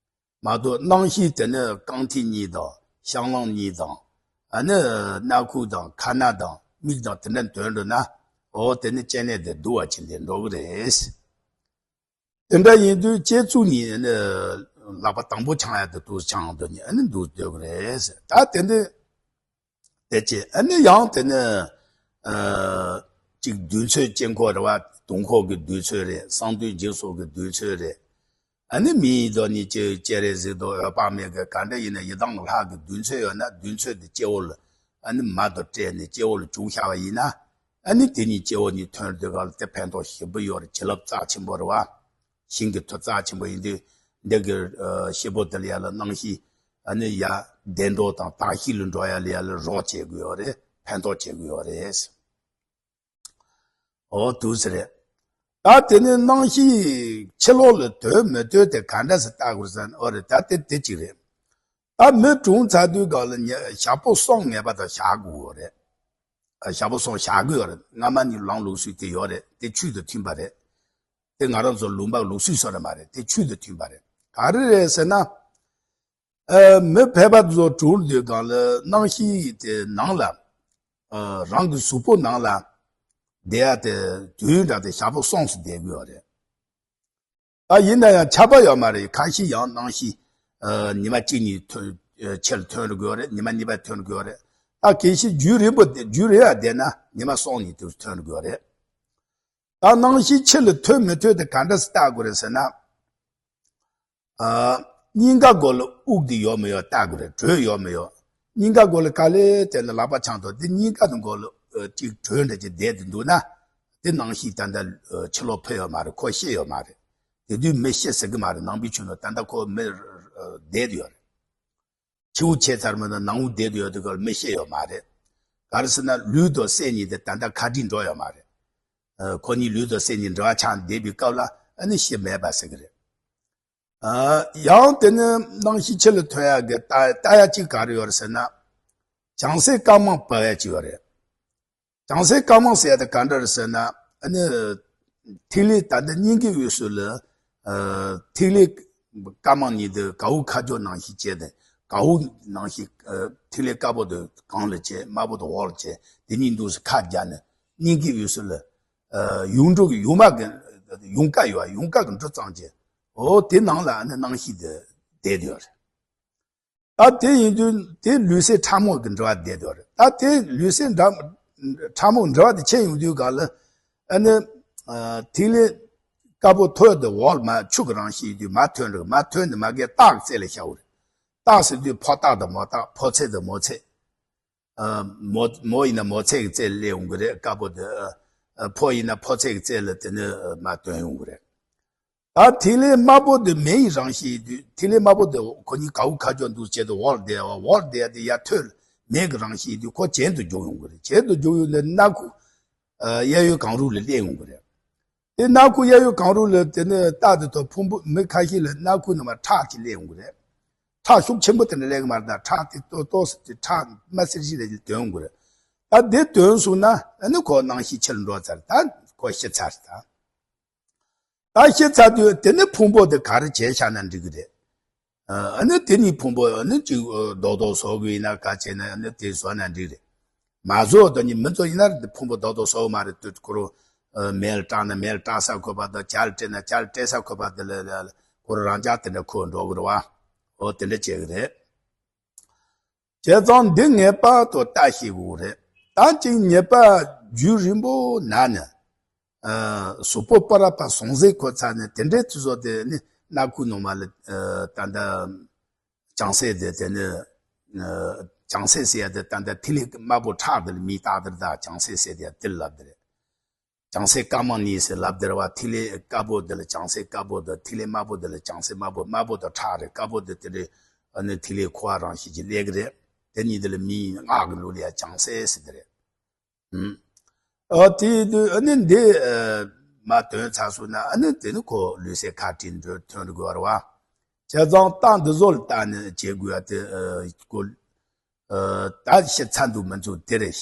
མ་གཏོགས་སྣང་ཤས་དེ་ནི་རྐང་མཐིལ་གཉིས་དང་བཤང་གླང་གཉིས་དང་། ཨ་ནི་སྣ་ཁུག་དང་ཁ་སྣ་དང་མིག་དང་དེ་འདྲ་འདོན་འགྲོ་ན། འོ་དེ་ནི་སྐྱེ་གནས་དེ་སྡུག་པ་ཕྱིན་ཏེ་འགྲོ་གི་རེད། དེ་འདྲ་ཡིན་དུས་སྤྱི་གཙུག་ནས་ནི་ལག་པ་དང་པོ་འཆང་ཡ་དེ་འདུག་འཆང་འདོད་ནི་ཨ་ནི་འདུག་འདོད་གི་རེད། ད་དེ་འདི་དེ་བྱས། ཨ་ནི་ཡང་དེ་ནི་ཨ་གཅིག་བདུན་ཚོད་དཀྱིལ་འཁོར་རེད་བ། དུང་འཁོར་གྱི་བདུན་ཚོད་རེད། གསང་འདུས་འཇིགས་སོགས་ཀྱི་བདུན་ཚོད་རེད། ཨ་ནི་མི་ཡི་དོ་ནི་སྤྱི་སྤྱན་རས་གཟིགས་དང་འོད་དཔག་མེད་ཀྱི་ག་འདྲ་ཡིན་ན་ཡི་དམ་ལྷ་གི་བདུན་ཚོད་ཡོད་ན་བདུན་ཚོད་དེ་སྤྱི་བོ་ལ་ཨ་ནི་མར་དུ་སྤྲད་ནས་སྤྱི་བོ་ལ་བཅུག་བཞག་པ་ཡིན་ན། ཨ་ནི་དེ་ནི་སྤྱི་བོ་ནས་ཐོན་དུས་སྐབས་ལ་དེ་ཕན་ཐོགས་ཞེ་པོ་ཡོད་རེད། བྱིན་རླབས་རྩ་ཆེན་པོ་རེད་བ། ཞིང་གི་མཐུ་རྩ་ཆེན་པོ་ཡིན་དུས་འདི་གི་ཨ་སྤྱི་བོ་དེ་ལ་ཡ་ལ་སྣང་ཤས་ཨ་ནི་ཡ་བདེ་འགྲོ་དང་དག་ཤེས་ལ་འགྲོ་ཡ་ལ་ཡ་ལ་རོགས་བྱེད་དགོས་ཡོད་རེད། ཕན་ཐོགས་བྱེད་དགོས་ཡོད་རེད། འོ་འདུག་ཟེར་རེད། ད་དེ་ནས་སྣང་ཤས་ཕྱི་ལོགས་ལ་དོན་མི་དོན་དེ་ག་འདྲ་ཟེར་ལྟ་དགོས་ཟེར་ན། འོ་རེད། ད་དེ་དེ་གཅིག་རེད། ད་མི་གྲོངས་ཚར་དུས་སྐབས་ལ་ཉ་ཞག་པོ་གསུམ་ངེས་པར་དུ་བཞག་དགོས་རེད། ཞག་པོ་སོང་བཞག་གི་ཡོད་རེད། སྔ་མ་ནས་ལངས་ལུགས་སྲོལ་དེ་ཡོད་རེད། དེ་ཆོས་དང་མཐུན་པ་རེད། དེ་ང་རང་ཚོ་ལུང་པ་ལུགས་སྲོལ་སོགས་རེད་མ་རེད། དེ་ཆོས་དང་མཐུན་པ་རེད། ག་རེ་རེད་ཟེར་ན། ཨ། མི་ཕལ་པ་ཚོ་གྲོངས་དུས་སྒང་ལ་རྣམ་ཤེས་དེ་ནང་ལ། ཨ། རང་གི་གཟུགས་པོ་ནང་ལ་བསྡད་ཡ་དེ་དུས་ཡུན་འདྲ་དེ་ཞག་པོ་གསུམ་ཙམ་བསྡད་ཀྱི་ཡོད་རེད། ད་ཡིན་ན་ཡང་ཁྱབ་པ་ཡོད་མ་རེད། ཁ་ཤས་ཡང་རྣམ་ཤེས། ཨ། ཉི་མ་གཅིག་གཉིས་ཐོན། ཨ། ཕྱི་ལ་ཐོན་འགྲོ་གི་ཡོད་རེད། ཉི་མ་གཉིས་པ་ཐོན་འགྲོ་གི་ཡོད་རེད། ད་གལ་སྲིད་རྒྱུན་རིང་པོ་བསྡད། རྒྱུན་རིང་བ་བསྡད་ན་ཉི་མ་གསུམ་གཉིས་དུས་ཐོན་འགྲོ་གི་ཡོད་རེད། ད་རྣམ་ཤེས་ཕྱི་ལ་ཐོན་མི་ཐོན་དེ་ག་འདྲ་སེ་བལྟ་དགོས་རེད་ཟེར་ན། ཨ། སྙིང་ག་སྒོ་ལ་དབུགས་དེ་ཡོད་མི་ཡོད་བལྟ་དགོས་རེད། དྲོད་ཡོད་མི་ཡོད། སྙིང་ག་སྒོ་ལ་ག་ལེ་དེ་ལ་ལག་པ་འཆང་དོ། དེ་སྙིང་ག་དང་སྒོ་ལ། ཨ། ཅིག་དྲོད་འདྲ་ཅིག་བསྡད་དེ་འདུག་ན། དེ་རྣམ་ཤེས་ད་ལྟ། ཨ། ཕྱི་ལོགས་ཕེབས་ཡོད་མ་རེད། ཁོ་ཤི་ཡོད་མ་རེད། དེ་དུས་མི་ཤི་ཟེར་གི་མ་རེད། ནང་པའི་ཆོས་ནང་ད་ལྟ་ཁོ་མི། ཨ། བསྡད་དེ་ཡོད་རེད། འཆི་བ་བྱས་ཚར་མ་གཏོགས་ནང་དུ་བསྡད་དུ་ཡོད་དུས་སྐབས་མི་ཤི་ཡོད་མ་རེད། ག་རེ་ཟེར་ན་ལུས་དང་སེམས་གཉིས་དེ་ད་ལྟ་ཁ་བྲལ་འགྲོ་ཡོད་མ་རེད། ཨ། ཁོ་གཉིས་ལུས་དང་སེམས་གཉིས་འབྲེལ་བ་ཆགས་བསྡད་པའི་སྐབས་ལ་ཨ་ནི་ཤི་མེད་པ་ཟེར་གི་རེད། ཨ། ཡང་དེ་ནི་རྣམ་ཤེས་ཕྱི་ལ་ཐོན་ཡག་གི་ལྟ་ལྟ་ཡག་གཅིག་ག་རེ་ཡོད་རེད་ཟེར་ན། བྱང་སེམས་རྐང་མང་འབབ་ཡག་གཅིག་ཡོད་རེད། བྱང་སེམས་རྐང་མང་ཟེར་ཡ་དེ་ག་འདྲ་རེད་ཟེར་ན། ཨ་ནི་ཐིག་ལེ་ད་ལྟ་སྙིང་གའི་དབུས་སུ་ལ། ཨ། ཐིག་ལེ་རྐང་མང་གཉིས་དེ་ག་འོག་ཁ་སྦྱོར་ནང་བཞིན་བྱས་ཏེ། ག་འོག་ནང་བཞིན། ཨ། ཐིག་ལེ་དཀར་པོ་དེ་གང་ལ་བྱས། དམར་པོ་དེ་འོག་ལ་བྱས། དེ་གཉིས་འདུག་སེ་ཁ་བརྒྱབ་ནས་སྙིང་གའི་དབུས་སུ་ལ། ཨ། ཡུངས་འབྲུ་གི་ཡུངས་མ་གི་ཡུངས་ཀ་ཡོད། ཡུངས་ཀ་གི་འབྲུ་ཙམ་བྱས། འོ་དེ་ནང་ལ་ཨ་ནི་རྣམ་ཤེས་དེ་བསྡད་ཡོད་རེད། ད་དེ་ཡིན་དུས་དེ་ལུས་སེམས་ཕྲ་མོ་གི་འབྲེལ་བ་བསྡད་ཡོད་རེད། ད་དེ་ལུས་སེམས་འདྲ་ཕྲ་མོ་འབྲེལ་བ་དེ་ཆད་ཡོང་དུས་སྒང་ལ། ཨ་ནི། ཨ། ཐིག་ལེ་དཀར་པོ་ཐོན་དེ་འོག་ལ་མར་ཆུ་གི་རང་བཞིན་ཡིན་དུས་མར་ཐོན་འགྲོ། མར་ཐོན་དེ་མ་གི་རྟགས་རྩལ་ལ་བཞག་ཡོད་རེད། རྟགས་ཟེར་དུས་ཕོ་རྟགས་དང་མོ་རྟགས། ཕོ་ཚད་དང་མོ་ཚད། ཨ། མོ་མོ་ཡིན་ན་མོ་ཚད་ཀྱི་རྩལ་ལ་སླེབས་ཡོང་གི་རེད། དཀར་པོ་དེ། ཨ། ཕོ་ཡིན་ན་ཕོ་ཚད་ཀྱི་རྩལ་ལ་དེ་ནི་མར་ཐོན་ཡོང་གི་རེད། ད་ཐིག་ལེ་དམར་པོ་དེ་མེ་ཡི་རང་བཞིན་ཡིན་དུས། ཐིག་ལེ་དམར་པོ་དེ་ཁོ་གཉིས་ག་འོག་ཁ་སྦྱོར་འདུག་བྱས་ཏེ་འོག་ལ་བསྡད་པ། འོག་ལ་བསྡད་དེ་ཡར་ཐོན་མེ་གི་རང་བཞིན་ཡིན་དུས་ཁོ་གྱེན་དུ་རྒྱུག་ཡོང་གི་རེད། གྱེན་དུ་རྒྱུག་ཡོང་ནས་སྣ་ཁུག་ཨ། གཡས་གཡོན་གང་རུང་ལ་སླེབས་ཡོང་གི་རེད། དེ་སྣ་ཁུག་གཡས་གཡོན་གང་རུང་ལ་དེ་ནས་རྟགས་དེ་ཐོག་ཕུང་པོ་མི་ཁ་ཤས་ལ་སྣ་ཁུག་ནང་མར་ཁྲག་ཅིག་སླེབས་ཡོང་གི་རེད། ཁྲག་ཤུགས་ཆེན་པོ་དེ་འདྲ་སླེབས་གི་མ་རེད། ད་ཁྲག་དེ་ཏོག་ཏོག་ཙམ་དེ་ཁྲག་དམར་སེར་ཞིག་རེ་ཞིག་ཐོན་ཡོང་གི་རེད། ད་དེ་ཐོན་སོང་ན་ཨ་ནི་ཁོ་རྣམ་ཤེས་ཕྱི་ལ་འགྲོ་ཚར། ད་ཁོ་ཤི་ཚར། ད། ད་ཤི་ཚར་དུས་དེ་ནི་ཕུང་པོ་དེ་ག་རེ་བྱས་བཞག་ན་འགྲིག་གི་རེད། ཨ་ནི་དེ་ནི་ཕུང་པོ་ཨ་ནི་ཅིག་རྡོག་རྡོག་བཟོ་དགོས་ཡིན་ན་ག་བྱས་ན་ཨ་ནི་དེ་བཟོ་ན་འགྲིག་རེད། མ་བཟོ་དོན་ནི་མི་བཟོ་ཡིན་ན་ཕུང་པོ་རྡོག་རྡོག་བཟོ་མ་རེད། དུས་ཁོ་རང་མེ་ལ་སྲེག་ན་མེ་ལ་སྲེག་ས་ཁོ་པ་དང་། ཇ་ལ་སྲེག་ན་ཇ་ལ་སྲེག་ས་ཁོ་པ་དེ་ལ་ལ་ལ་ཁོ་རང་རང་ཅག་དེ་འདྲ་ཁོ་འགྲོ་གི་རེད་བ། འོ་དེ་འདྲ་བྱེད་གི་རེད། བྱས་ཙང་འདི་ངེས་པར་དུ་ལྟ་ཤེས་དགོས་རེད། ད་ཅིག་ཉེས་པ་རྒྱུན་རིང་པོ་ན་ནི། ཨ། གཟུགས་པོ་པོ་ར་པ་ཟུང་ཟིང་ཁོ་ཚ་ནི་དེ་འདྲའི་དུས་ཚོད་དེ་ནི་སྣ་ཁུག་ནང་མ་ལ། ཨ། ད་ལྟ་བྱང་སེམས་དེ་དེ་ནི། ཨ། བྱང་སེམས་ཟེར་ཡ་དེ་ད་ལྟ་ཐིག་ལེ་དམར་པོ་ཁྲག་དེ་ལ་མིང་བཏགས་དེ་རེད། ད་བྱང་སེམས་ཟེར་དེ་ཡ་དེ་ལ་ལབ་དེ་རེད། བྱང་སེམས་རྐང་མ་གཉིས་ཟེར་ལབ་དེ་རེད་བ། ཐིག་ལེ་དཀར་པོ་དེ་ལ་བྱང་སེམས་དཀར་པོ་དང་། ཐིག་ལེ་དམར་པོ་དེ་ལ་བྱང་སེམས་དམར་པོ། དམར་པོ་དང་ཁྲག་རེད། དཀར་པོ་དེ་དེ་རེད། ཨ་ནི་ཐིག་ལེ་ཁུ་བ་རང་བཞིན་གྱི་ལས་ཀྱི་རེད། དེ་གཉིས་དེ་ལ་མིང་སྔགས་ཀྱི་ལུགས་ལ་ཡ་བྱང་སེམས་ཟེར་དེ་རེད། ཨ། དེ་དུས་ཨ་ནི་འདི་ཨ་མ་དོན་ཚར་སོང་ན་ཨ་ནི་དེ་ནི་ཁོ་ལུས་སེམས་ཁ་བྲལ་འགྲོ་ཐོན་དགོས་རེད་བ། བྱས་ཙང་རྟགས་འདི་ཚོ་ལ་བལྟས་ནས་བྱེད་དགོས་ཡ་དེ། ཨ། ཁོ། ཨ། ད་ཤི་ཚར་འདུག་མི་འདུག་དེ་རེད།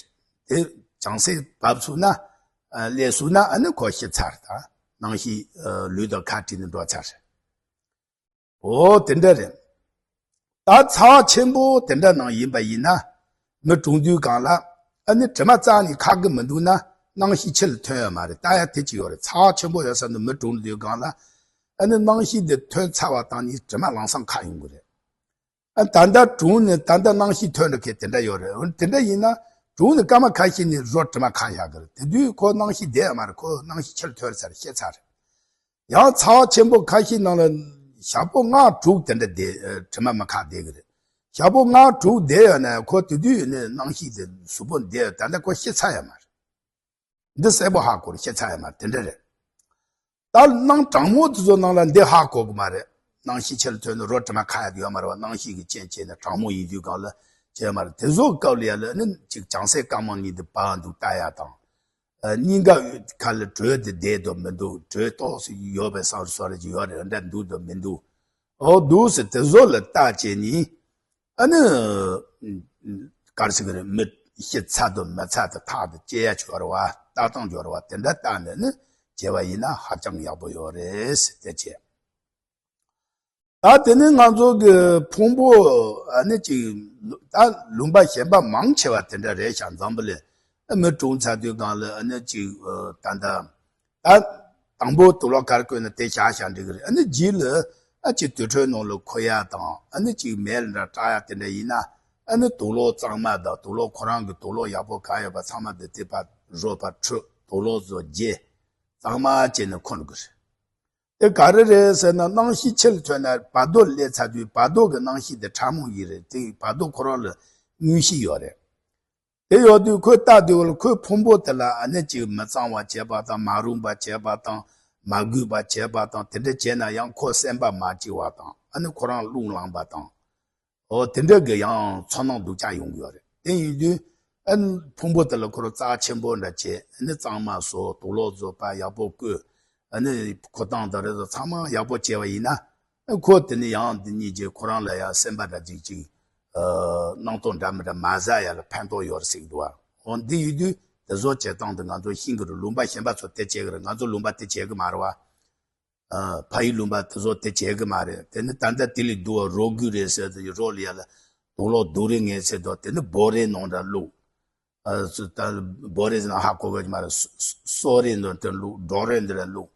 དེ་བྱང་སེམས་བབས་སོང་ན། ཨ། སླེབས་སོང་ན་ཨ་ནི་ཁོ་ཤི་ཚར། ད་རྣམ་ཤེས། ཨ། ལུས་དང་ཁ་བྲལ་ནས་འགྲོ་ཚར། འོ་དེ་འདྲ་རེད། ད་ཚ་བ་ཆེན་པོ་དེ་འདྲ་ནང་ཡིན་པ་ཡིན་ན། མི་གྲོངས་དུས་སྒང་ལ་ཨ་ནི་དྲི་མ་རྩ་ནས་ཁ་གི་མི་འདུག་ན་རྣམ་ཤེས་ཕྱི་ལ་ཐོན་ཡོད་མ་རེད། ལྟ་ཡ་དེ་གཅིག་ཡོད་རེད། ཚ་བ་ཆེན་པོ་ཡོད་ས་ནས་མི་གྲོངས་དུས་སྒང་ལ་ཨ་ནི་རྣམ་ཤེས་འདི་ཐོན་ཚར་བ་དང་ནི་དྲི་མ་ལམ་སང་ཁ་ཡོང་གི་རེད། ཨ། ད་ལྟ་གྲོངས་ནས་ད་ལྟ་རྣམ་ཤེས་ཐོན་འགྲོ་མཁན་དེ་འདྲ་ཡོད་རེད། འོ་དེ་འདྲ་ཡིན་ན་གྲོངས་ནས་སྐར་མ་ཁ་ཤས་ནས་རོ་དྲི་མ་ཁ་བཞག་གི་རེད། དེ་དུས་ཁོ་རྣམ་ཤེས་བསྡད་ཡོད་མ་རེད། ཁོ་རྣམ་ཤེས་ཕྱི་ལ་ཐོན་ཚར། ཤི་ཚར་རེད། ཡང་ཚ་བ་ཆེན་པོ་ཁ་ཤས་ནང་ལ་ཞག་པོ་ལྔ་དྲུག་དེ་འདྲ་བསྡད། ཨ། དྲི་མ་མི་ཁ་བསྡད་ཀྱི་རེད། ཞག་པོ་ལྔ་དྲུག་བསྡད་ཡོད་ན་ཁོ་དེ་དུས་ནས་རྣམ་ཤེས་དེ་གཟུགས་པོ་བསྡད་ཡོད། ད་ལྟ་ཁོ་ཤི་ཚར་ཡོད་མ་རེད། འདི་གསལ་པོ་ཧ་གོ་རེད། ཤི་ཚར་ཡོད་མ་རེད། དེ་འདྲ་རེད། ད་སྣང་གྲང་མོ་དེ་ཚོ་ནང་ལ་འདི་ཧ་གོ་གི་མ་རེད། རྣམ་ཤེས་ཕྱི་ལ་ཐོན་ནས་རོ་དྲི་མ་ཁ་ཡག་དེ་ཡོད་མ་རེད་བ། རྣམ་ཤེས་ཀྱི་རྐྱེན་བྱས་ནས་གྲང་མོ་ཡིན་དུས་སྒང་ལ་བྱས་མ་རེད། དེ་ཚོ་སྐབས་ལ་ཡ་ལ་ནི་ཅིག་བྱང་སེམས་རྐང་མ་གཉིས་དེ་བབས་འདུག་ལྟ་ཡ་དང་། ཨ། སྙིང་ག་ཁ་ལ་དྲོད་དེ་བསྡད་འདུག་མི་འདུག་དྲོད་ཏོག་ཙམ་ཡོད་པའི་བསམ་བཟོ་རེ་ཅིག་ཡོད་རེད། འདྲ་འདུག་དང་མི་འདུག་འོ་འདུག་ཟེར་དེ་ཚོ་ལ་བལྟས་བྱས་ནི། ཨ་ནི་ག་རེ་ཟེར་གི་རེད། མི་ ཤི་ཚར་དང་མི་ཚར་དེ་ཐག་དེ་བཅད་ཡ་ཆོག་རེད་བ། ལྟ་སྟངས་ཡོད་རེད་བ། དེ་འདྲ་ལྟ་ནས་ནི་བྱས་པ་ཡིན་ན་ཧ་ཅང་ཡག་པོ་ཡོད་རེད་ཟེར་དེ་བྱས། ད་དེ་ནི་ང་ཚོ་གི་ཕུང་པོ་ཨ་ནི་ཅིག་ད་ལུང་པ་གཞན་པ་མང་ཆེ་བ་དེ་འདྲ་རེད་ཤག་འཛམ་བུ་གླིང་ཨ་མི་གྲོངས་ཚར་དུས་སྒང་ལ་ཨ་ནི་ཅིག་ད་ལྟ་ད་དང་པོ་དུག་ལོག་གར་བསྐོལ་ན་དེ་བཞག་བཞག་འགྲིག་གི་རེད། ཨ་ནི་རྗེས་ལ་ཨ་ཅིག་དུར་ཁྲོད་ནང་ལ་འཁོར་ཡ་དང་ཨ་ནི་ཅིག་མེ་ལ་འདྲ་སྐྲག་ཡ་དེ་འདྲ་ཡིན་ན་ཨ་ནི་དུག་ལོག་གཙང་མ་དང་དུག་ལོག་ཁོ་རང་གི་དུག་ལོག་ཡག་པོ་ག་ཡོད་པ་ཚང་མ་དེ་དེ་ཕར་རོ་ཕར་འཁྲུད། དུག་ལོག་ཚོ་བརྗེ། གཙང་མ་བྱས་ནས་འཁོར་དགོས་རེད། དེ་ག་རེ་རེད་ཟེར་ན་སྣང་ཤས་ཕྱི་ལ་ཐོན་ན་བར་དོ་སླེབས་ཚར་དུས་བར་དོ་གི་སྣང་ཤས་དེ་ཕྲ་མོ་ཡིན་རེད། དེ་བར་དོ་ཁོ་རང་ལ་མངོན་ཤེས་ཡོད་རེད། དེ་ཡོད་དུས་ཁོས་ལྟ་དུས་ལ་ཁོའི་ཕུང་པོ་དེ་ལ་ཨ་ནི་ཅིག་མི་གཙང་བ་བྱས་པ་དང་མ་རུངས་པ་བྱས་པ་དང་མ་གུས་པ་བྱས་པ་དང་དེ་འདྲ་བྱས་ན་ཡང་ཁོ་སེམས་པ་མ་སྐྱིད་པ་དང་ཨ་ནི་ཁོ་རང་རླུང་ལངས་པ་དང་། འོ་དེ་འདྲ་གི་ཡང་ཚོར་སྣང་སྡུག་ཅག་ཡོང་གི་ཡོད་རེད། དེ་ཡིན་དུས་ཨ་ནི་ཕུང་པོ་དེ་ལ་ཁོ་རང་རྩ་ཆེན་པོ་འདྲ་བྱས་ཨ་ནི་གཙང་མ་བཟོ། དུག་ལོག་བཟོ་པ་ཡག་པོ་བསྐོལ། ཨ་ནི་འཁོར་སྟངས་དང་རེ་ཟུང་ཚང་མ་ཡག་པོ་བྱས་པ་ཡིན་ན་ཨ་ཁོ་དེ་ནི་ཡང་འདི་གཉིས་ཀྱིས་ཁོ་རང་ལ་ཡང་སེམས་པ་འདྲ་ཅིག་ཅིག་ཨ་སྣང་སྟངས་འདྲ་མི་འདྲ་མ་ཟ་ཡ་ལ་ཕན་ཐོགས་ཡོད་རེད་ཟེར་གི་འདུག་བ། འོ་འདི་ཡིན་དུས་དེ་བཟོ་བྱེད་སྟངས་དེ་ང་ཚོ་ཤེས་གི་རེད། ལུང་པ་གཞན་པ་ཚོ་དེ་བྱེད་གི་རེད། ང་ཚོ་ལུང་པ་དེ་བྱེད་གི་མ་རེད་བ། ཨ། ཕ་ཡུལ་ལུང་པ་དེ་ཚོ་དེ་བྱེད་གི་མ་རེད། དེ་ནི་ད་ལྟ་དེ་ལས་སྡུག་པ་རོ་རྒོད་རེད་ཟེར་དུས་རོ་ལ་ཡ་ལ་དུག་ལོག་སྡུག་རུས་ངན་ཚད་དོ། དེ་ནི་བོ་རའི་ནང་འདྲ་བླུགས། ཨ། སུ་ད་བོ་རའི་ནང་ཧ་གོ་གི་མ་རེད། སོ་སོ་རའི་ནང་དུ་བླུགས། སྒྲོ་རའི་འདི་ལ་བླུགས།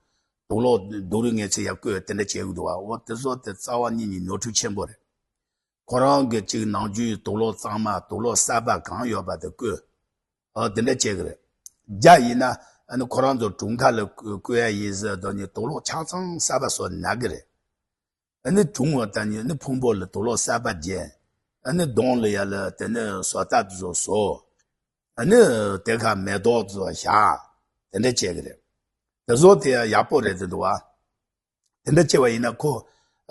དུག་ལོག་སྡུག་རུས་ངན་ཚད་ཡ་བསྐོལ་དེ་འདྲ་བྱེད་གི་འདུག་བ། འོ་དེ་ཚོ་དེ་རྩ་བ་ཉིད་ནས་ནོར་འཁྲུལ་ཆེན་པོ་རེད། ཁོ་རང་གི་གཅིག་ནང་རྒྱུའི་དུག་ལོག་གཙང་མ་དུག་ལོག་གསར་པ་གང་ཡོད་པ་དེ་བསྐོལ། ཨ། དེ་འདྲ་བྱེད་གི་རེད། རྒྱ་ཡིན་ན་ཨ་ནི་ཁོ་རང་ཚོ་གྲོང་ཁ་ལ་བསྐོལ་ཡ་ཡིན་ཟེར་དོ་ནི་དུག་ལོག་ཆ་ཚང་གསར་པ་བཟོ་ན་གི་རེད། ཨ་ནི་གྲོང་བ་ད་ནི་ཨ་ནི་ཕུང་པོ་ལ་དུག་ལོག་གསར་པ་བརྒྱབ། ཨ་ནི་གདོང་ལ་ཡ་ལ་དེ་ནི་བཟོ་ལྟ་དེ་ཚོ་བཟོ། ཨ་ནི་དེ་ཁ་མེ་ཏོག་དེ་ཚོ་བཞག། དེ་འདྲ་བྱེད་གི་རེད། དེ་ཚོ་དེ་ཡ་ཡག་པོ་རེད་དེ་འདུག་བ། དེ་འདྲ་བྱས་པ་ཡིན་ན་ཁོ།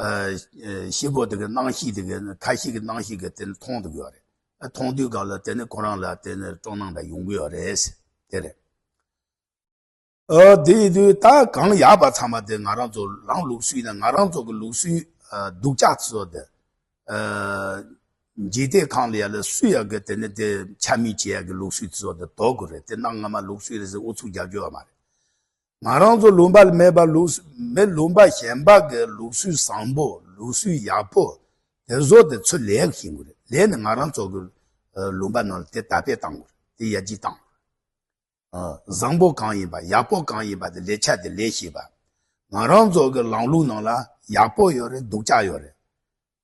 ཨ། ཤི་བོ་དེ་གི་སྣང་ཤས་དེ་གི་ཁ་ཤས་ཀྱི་སྣང་ཤས་ཀྱི་དེ་ནི་མཐོང་ཐུབ་ཀྱི་ཡོད་རེད། ཨ། མཐོང་དུས་སྒང་ལ་དེ་ནི་ཁོ་རང་ལ་དེ་ནི་སྤྲོ་སྣང་འདྲ་ཡོང་གི་ཡོད་རེད། དེ་རེད། ཨ། དེ་ཡིན་དུས་ད་གང་ཡག་པ་ཚང་མ་དེ་ང་རང་ཚོ་ལམ་ལུགས་སྲོལ་ཡིན་ན་ང་རང་ཚོ་གི་ལུགས་སྲོལ། ཨ། སྡུག་ཅག་ཚོ་དེ། ཨ། འཇིག་རྟེན་ཁམས་ལ་ཡ་ལ་སུ་ཡ་གི་དེ་ནི་དེ་འཕྱ་སྨོད་བྱེད་ཡ་གི་ལུགས་སྲོལ་ཚོ་དེ་དོར་དགོས་རེད། དེ་གནའ་སྔ་མ་ལུགས་སྲོལ་རེད་ཟེར་ཨུ་ཚུགས་རྒྱག་རྒྱུ་ཡོད་མ་རེད། ང་རང་ཚོ་ལུང་པ་ལ་མེད་པ་ལུགས་མི་ལུང་པ་གཞན་པ་གི་ལུགས་སྲོལ་བཟང་པོ་ལུགས་སྲོལ་ཡག་པོ་དེ་བཟོ་དེ་ཚུར་ལེན་ཤེས་དགོས་རེད། ལེན་ནས་ང་རང་ཚོ་གི་ཨ་ལུང་པ་ནང་ལ་དེ་དར་སྤེལ་གཏང་དགོས་རེད། དེ་ཡར་རྒྱས་གཏང་དགོས་རེད། ཨ། བཟང་པོ་གང་ཡིན་པ་ཡག་པོ་གང་ཡིན་པ་དེ་ལེགས་ཆ་དེ་ལེན་ཤེས་པ། ང་རང་ཚོ་གི་ལམ་ལུགས་ནང་ལ་ཡག་པོ་ཡོད་རེད། སྡུག་ཅག་ཡོད་རེད།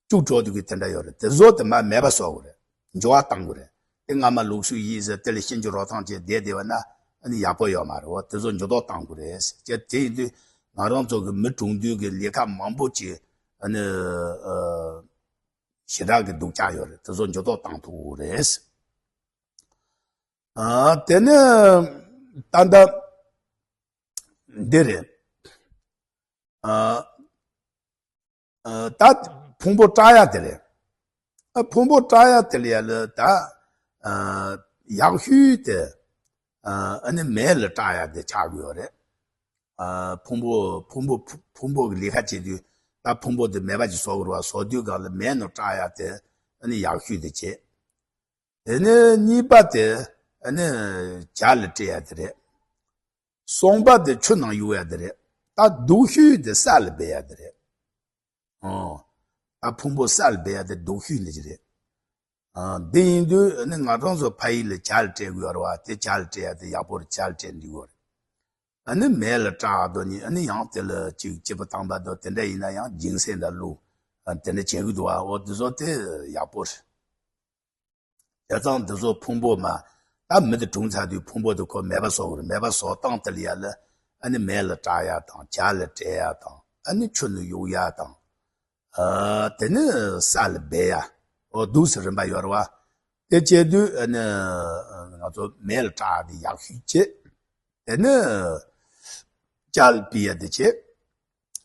སྐྱུག་བྲོ་དུ་གི་དེ་འདྲ་ཡོད་རེད། དེ་བཟོ་དེ་མ་མེད་པ་བཟོ་དགོས་རེད། འགྱུར་བ་གཏང་དགོས་རེད། དེ་སྔ་མ་ལུགས་སྲོལ་ཡིན་ཟེར་དེ་ལ་ཤིན་ཅི་རོ་ཐང་བྱས་བསྡད་བསྡད་པ་ན་ཨ་ནི་ཡག་པོ་ཡོད་མ་རེད། འོ་དེ་ཚོ་འགྱུར་ལྡོག་གཏང་དགོས་རེད་ཟེར། དེ་ཡིན་དུས་ང་རང་ཚོ་གི་མི་གྲོངས་དུས་ཀྱི་ལས་ཀ་མང་པོ་ཅིག་ཨ་ནི་ཨ་ཞེ་དྲག་གི་སྡུག་ཅག་ཡོད་རེད། དེ་ཚོ་འགྱུར་ལྡོག་གཏང་ཐུབ་དགོས་རེད་ཟེར། ཨ། དེ་ནས་ད་ལྟ་འདི་རེད། ཨ། ཨ། ད་ཕུང་པོ་སྐྲག་ཡ་དེ་རེད། ཨ། ཕུང་པོ་སྐྲག་ཡ་དེ་ལ་ཡ་ལ་ད། ཨ། ཡག་ཤོས་དེ། ཨ། ཨ་ནི་མེ་ལ་སྐྲག་ཡ་དེ་ཆགས་ཀྱི་ཡོད་རེད། ཨ། ཕུང་པོ་ཕུང་པོ་ཕུང་པོ་གི་ལས་ཀ་བྱེད་དུས་ད་ཕུང་པོ་དེ་མེད་པ་ཅིག་བཟོ་དགོས་རེད་བ། བཟོ་དུས་སྒང་ལ་མེ་ནང་སྐྲག་ཡ་དེ་ཨ་ནི་ཡག་ཤོས་དེ་བྱེད། དེ་ནས་གཉིས་པ་དེ་ཨ་ནི་ཇ་ལ་སྤྲད་ཡ་དེ་རེད། གསུམ་པ་དེ་ཆུ་ནང་གཡུག་ཡ་དེ་རེད། ད་སྡུག་ཤོས་དེ་ས་ལ་སྦས་ཡ་དེ་རེད། ཨོ། ད་ཕུང་པོ་ས་ལ་སྦས་ཡ་དེ་སྡུག་ཤོས་འདི་ཅི་རེད། ཨ། འདི་ཡིན་དུས་ཨ་ནི་ང་རང་ཚོ་ཕ་ཡུལ་ལ་ཇ་ལ་སྤྲད་དགོས་ཡོད་རེད་བ། དེ་ཇ་ལ་སྤྲད་ཡ་དེ་ཡག་པོ་རེད། ཇ་ལ་སྤྲད་འགྲིག་གི་རེད། ཨ་ནི་མེ་ལ་སྐྲག་དོ་ནི་ཨ་ནི་ཡང་དེ་ལ་ཅིག་སྐྱིད་པོ་བཏང་པ་དོ་དེ་འདྲ་ཡིན་ན་ཡང་སྦྱིན་སྲེག་འདྲ་བླུགས། ཨ། དེ་འདྲ་བྱེད་གི་འདུག་བ། འོ་དེ་ཚོ་དེ་ཡག་པོ་རེད། བྱས་ཙང་འདི་ཚོ་ཕུང་པོ་མ། ད་མི་དེ་གྲོངས་ཚར་དུས་ཕུང་པོ་དེ་ཁོ་མེད་པ་བཟོ་དགོས་རེད། མེད་པ་བཟོ་སྟངས་དེ་ལ་ཡ་ལ་ཨ་ནི་མེ་ལ་སྐྲག་ཡ་དང་ཇ་ལ་སྤྲད་ཡ་དང་ཨ་ནི་ཆུ་ནང་གཡུག་ཡ་དང་། ཨ། དེ་ནི་ས་ལ་སྦས་ཡ། འོ་འདུག་སེ་རིམ་པ་ཡོད་རེད་བ། དེ་བྱས་དུས་ཨ་ནི་ང་ཚོ་མེ་ལ་སྐྲག་ཡ་དེ་ཡག་ཤོས་བྱེད། དེ་ནི་ཇ་ལ་ཕུལ་ཡ་དེ་བྱེད།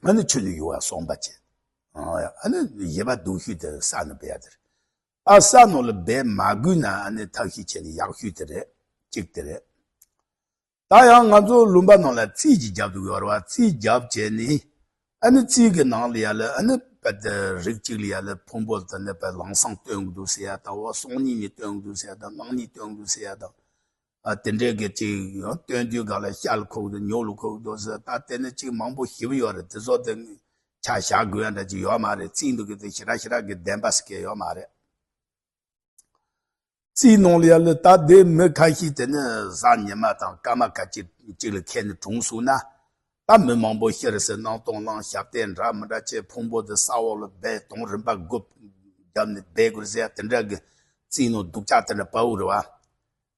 ཨ་ནི་ཆུ་ནང་གཡུག་ཡ་གསུམ་པ་བྱེད། ཨ་ནི་གཞན་པ་སྡུག་ཤོས་དེ་ས་ནང་སྦས་ཡ་དེ་རེད། ཨ། ས་ནང་ལ་སྦས་མ་དགོས་ན་ཨ་ནི་ཐབས་ཤེས་བྱས་ནས་ཡག་ཤོས་དེ་རེད། གཅིག་དེ་རེད། ད་ཡང་ང་ཚོ་ལུང་པ་ནང་ལ་རྩིས་ཅིག་རྒྱབ་འདུག་ཡོད་རེད་བ། རྩིས་རྒྱབ་བྱས་ནས་ཨ་ནི་རྩིས་ཀྱི་ནང་ལ་ཡ་ལ་ཨ་ནི་ པ་དེ་རིགས་གཅིག་ལ་ཡ་ལ་ཕུང་པོ་དེ་ནི་པ་ལམ་སང་སྟོན་གི་འདུག་ཟེར་ཡ་དང་། འོ་སང་ཉིན་ནས་སྟོན་གི་འདུག་ཟེར་ཡ་དང་། གནངས་ཉིན་སྟོན་གི་འདུག་ཟེར་ཡ་དང་། ཨ་དེ་འདྲའི་གི་ཅིག་ཡང་སྟོན་དུས་ག་ལ་ཤ་ལ་ཁུག་འདུག་ཉོ་ལ་ཁུག་འདུག་ཟེར། ད་དེ་ནི་ཅིག་མང་པོ་ཞེ་པོ་ཡོད་རེད། དེ་ཚོ་དེ་ཆ་བཞག་དགོས་ཡ་འདྲ་ཅིག་ཡོད་མ་རེད། རྩིས་འདུག་གི་དེ་ཞེ་དྲག་ཞེ་དྲག་གི་བདེན་པ་ཟེར་མཁན་ཡོད་མ་རེད། རྩིས་ནང་ལ་ཡ་ལ་ད་དེ་མི་ཁ་ཤས་དེ་ནི་གཟའ་ཉི་མ་དང་སྐར་མ་ཁ་ཅིག་ཅིག་ལ་ཁེལ་ནས་གྲོངས་སོང་ན། ད་མི་མང་པོ་ཤི་རེད་ཟེར་སྣང་སྟོང་བླངས། ཞབས་བརྟན་འདྲ་མི་འདྲ་བྱས། ཕུང་པོ་དེ་ས་འོག་ལ་སྦས་དང་རིམ་པ་དགུ་བརྒྱབ་ནས་སྦས་དགོས་ཟེར་ཡ་དེ་འདྲ་གི་རྩིས་ནང་སྡུག་ཅག་དེ་འདྲ་བབས་རེད་བ།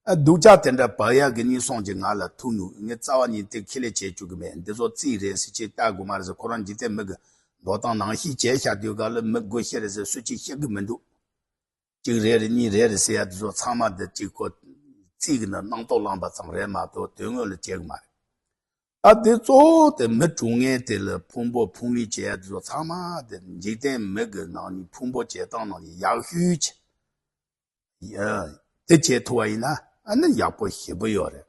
ཨ་སྡུག་ཅག་དེ་འདྲ་བབས་ཡ་གི་ཉིན་སང་གཅིག་ང་ལ་ཐུག་ནུས། ངས་རྩ་བ་ཉིད་དེ་ཁས་ལེན་བྱེད་བཅུག་གི་མེད། འདི་ཚོ་རྩིས་རེད་ཟེར་ཅིག་ལྟ་དགོས་མ་རེད་ཟེར། ཁོ་རང་འཇིག་རྟེན་མི་གི་འགྲོ་སྟངས་ནང་བཞིན་བྱས་བཞག་དུས་ག་ལ་མི་དགུ་ཤི་རེད་ཟེར་སུ་གཅིག་ཤི་གི་མི་འདུག་གཅིག་རེ་རེ་གཉིས་རེ་རེ་ཟེར་ཡ་དེ་ཚོ་ཚང་མ་འདི་གཅིག་ཁོ་རྩིས་གི་ནང་སྣང་དོགས་བསླངས་པ་ཙམ་རེད་མ་གཏོགས་དོན་དངོས་ལ་བྱེད་གི་མ་རེད། ད་དེ་གཙོ་བོ་དེ་མི་གྲོངས་མཁན་དེ་ལ་ཕུང་པོ་ཕུང་ལུས་བྱེད་ཡ་དེ་ཚོ་ཚང་མ་དེ་འཇིག་རྟེན་མི་གི་ནང་ནས་ཕུང་པོ་བྱེད་སྟངས་ནང་ནས་ཡག་ཤོས་ཆེ། ཡ། དེ་བྱེད་ཐུབ་པ་ཡིན་ན་ཨ་ནི་ཡག་པོ་ཞེ་པོ་ཡོད་རེད།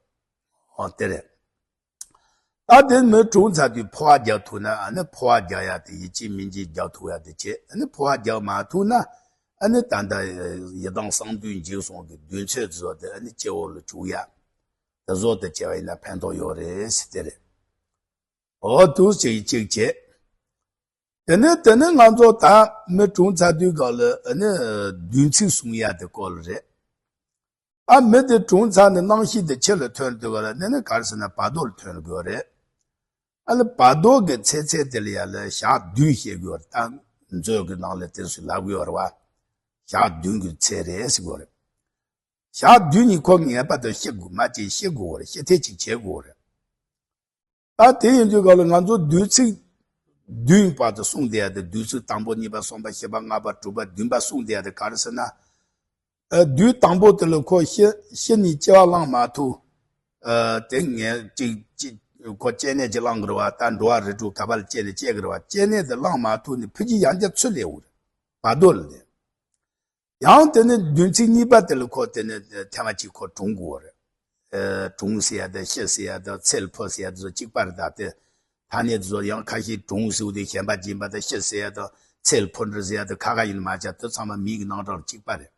ཨོ་དེ་རེད། ད་དེ་མི་གྲོངས་ཚར་དུས་འཕོ་བ་རྒྱག་ཐུབ་ན་ཨ་ནི་འཕོ་བ་རྒྱག་ཡ་དེ་ཡིད་ཆེས་མི་འཇིགས་རྒྱག་ཐུབ་ཡ་དེ་བྱེད། ཨ་ནི་འཕོ་བ་རྒྱག་མ་ཐུབ་ན་ཨ་ནི་ད་ལྟ་ཡི་དམ་གསང་འདུས་འཇིགས་གསུམ་གྱི་འདུན་ཚོད་བཟོ་དེ་ཨ་ནི་སྤྱི་བོ་ལ་བཅུག་ཡ། དེ་བཟོ་དེ་བྱས་པ་ཡིན་ན་ཕན་ཐོགས་ཡོད་རེད་ཟེར་དེ་རེད། ཨོ་དུ་ཅིག་ཅིག་བྱེད། དེ་ནས་དེ་ནས་ང་ཚོ་ད་མི་གྲོངས་ཚར་དུས་སྐབས་ལ་ཨ་ནི་བདུན་ཚིགས་གསུང་ཡ་དེ་སྐོར་ལ་རེད། ཨ་མི་དེ་གྲོངས་ཚར་ནས་རྣམ་ཤེས་དེ་ཕྱི་ལ་ཐོན་དུས་སྐབས་ལ་ནི་ནི་ག་རེ་ཟེར་ན་བར་དོ་ལ་ཐོན་དགོས་རེད། ཨ་ནི་བར་དོ་གི་ཚེ་ཚད་དེ་ལ་ཡ་ལ་ཞག་བདུན་བཤད་དགོས་རེད། ད་མཛོད་ཀྱི་ནང་ལ་དེ་ཚོ་ལབ་དགོས་རེད་བ། ཞག་བདུན་གྱི་ཚེ་རེད་ཟེར་དགོས་རེད། ཞག་བདུན་ནི་ཁོ་ངེས་པར་དུ་ཤི་དགོས། མ་བྱས་ཤི་དགོས་རེད། ཤི་ཐེངས་གཅིག་བྱེད་དགོས་རེད། ད་དེ་ཡིན་དུས་སྐབས་ལ་ང་ཚོ་བདུན་ཚིགས་བདུན་བར་དུ་གསུངས་བསྡད་ཡ་དེ། བདུན་ཚིགས་དང་པོ་གཉིས་པ་གསུམ་པ་བཞི་པ་ལྔ་པ་དྲུག་པ་བདུན་པ་གསུངས་བསྡད་ཡ་དེ་ག་རེ་ཟེར་ན། ཨ་བདུན་དང་པོ་དེ་ལ་ཁོ་ཤི་ཤི་ནས་སྐྱེ་བ་བླངས་མ་ཐུབ། ཨ་དེ་ངས་ཅིག་ཅིག་ཁོ་སྐྱེ་གནས་ཅིག་བླངས་གི་རེད་བ། ད་འགྲོ་བ་རིགས་དྲུག་ག་པ་ལ་སྐྱེ་ནས་སྐྱེ་གི་རེད་བ། སྐྱེ་གནས་དེ་བླངས་མ་ཐུབ་ནས་ཕི་གི་ཡང་བསྐྱར་ཚུར་སླེབས་འོ་རེད། བར་དོ་ལ་སླེབས། ཡང་དེ་ནས་བདུན་ཚིགས་གཉིས་པ་དེ་ལ་ཁོ་དེ་ནས་ཐེངས་མ་གཅིག་ཁོ་གྲོངས་དགོས་རེད། ཨེ་གྲོངས་ཟེར་ཡ་དང་ཤི་ཟེར་ཡ་དང་ཚེ་ལ་འཕོས་ཟེར་ཡ་དེ་ཚོ་གཅིག་པ་རེད། ད་དེ་ཐ་སྙད་དེ་ཚོ་ཡང་ཁ་ཤས་གྲོངས་ཟེར་བ་དེ་ཞེན་པ་སྦྱིན་པ་དང་། ཤི་ཟེར་ཡ་དང་ཚེ་ལ་འཕོས་འགྲོ་ཟེར་ཡ་དང་ཁ་ཁ་ཡིན་མ་བྱ། དེ་ཚང་མ་མིང་གི་རྣམ་གྲངས་ལ་གཅིག་པ་རེད།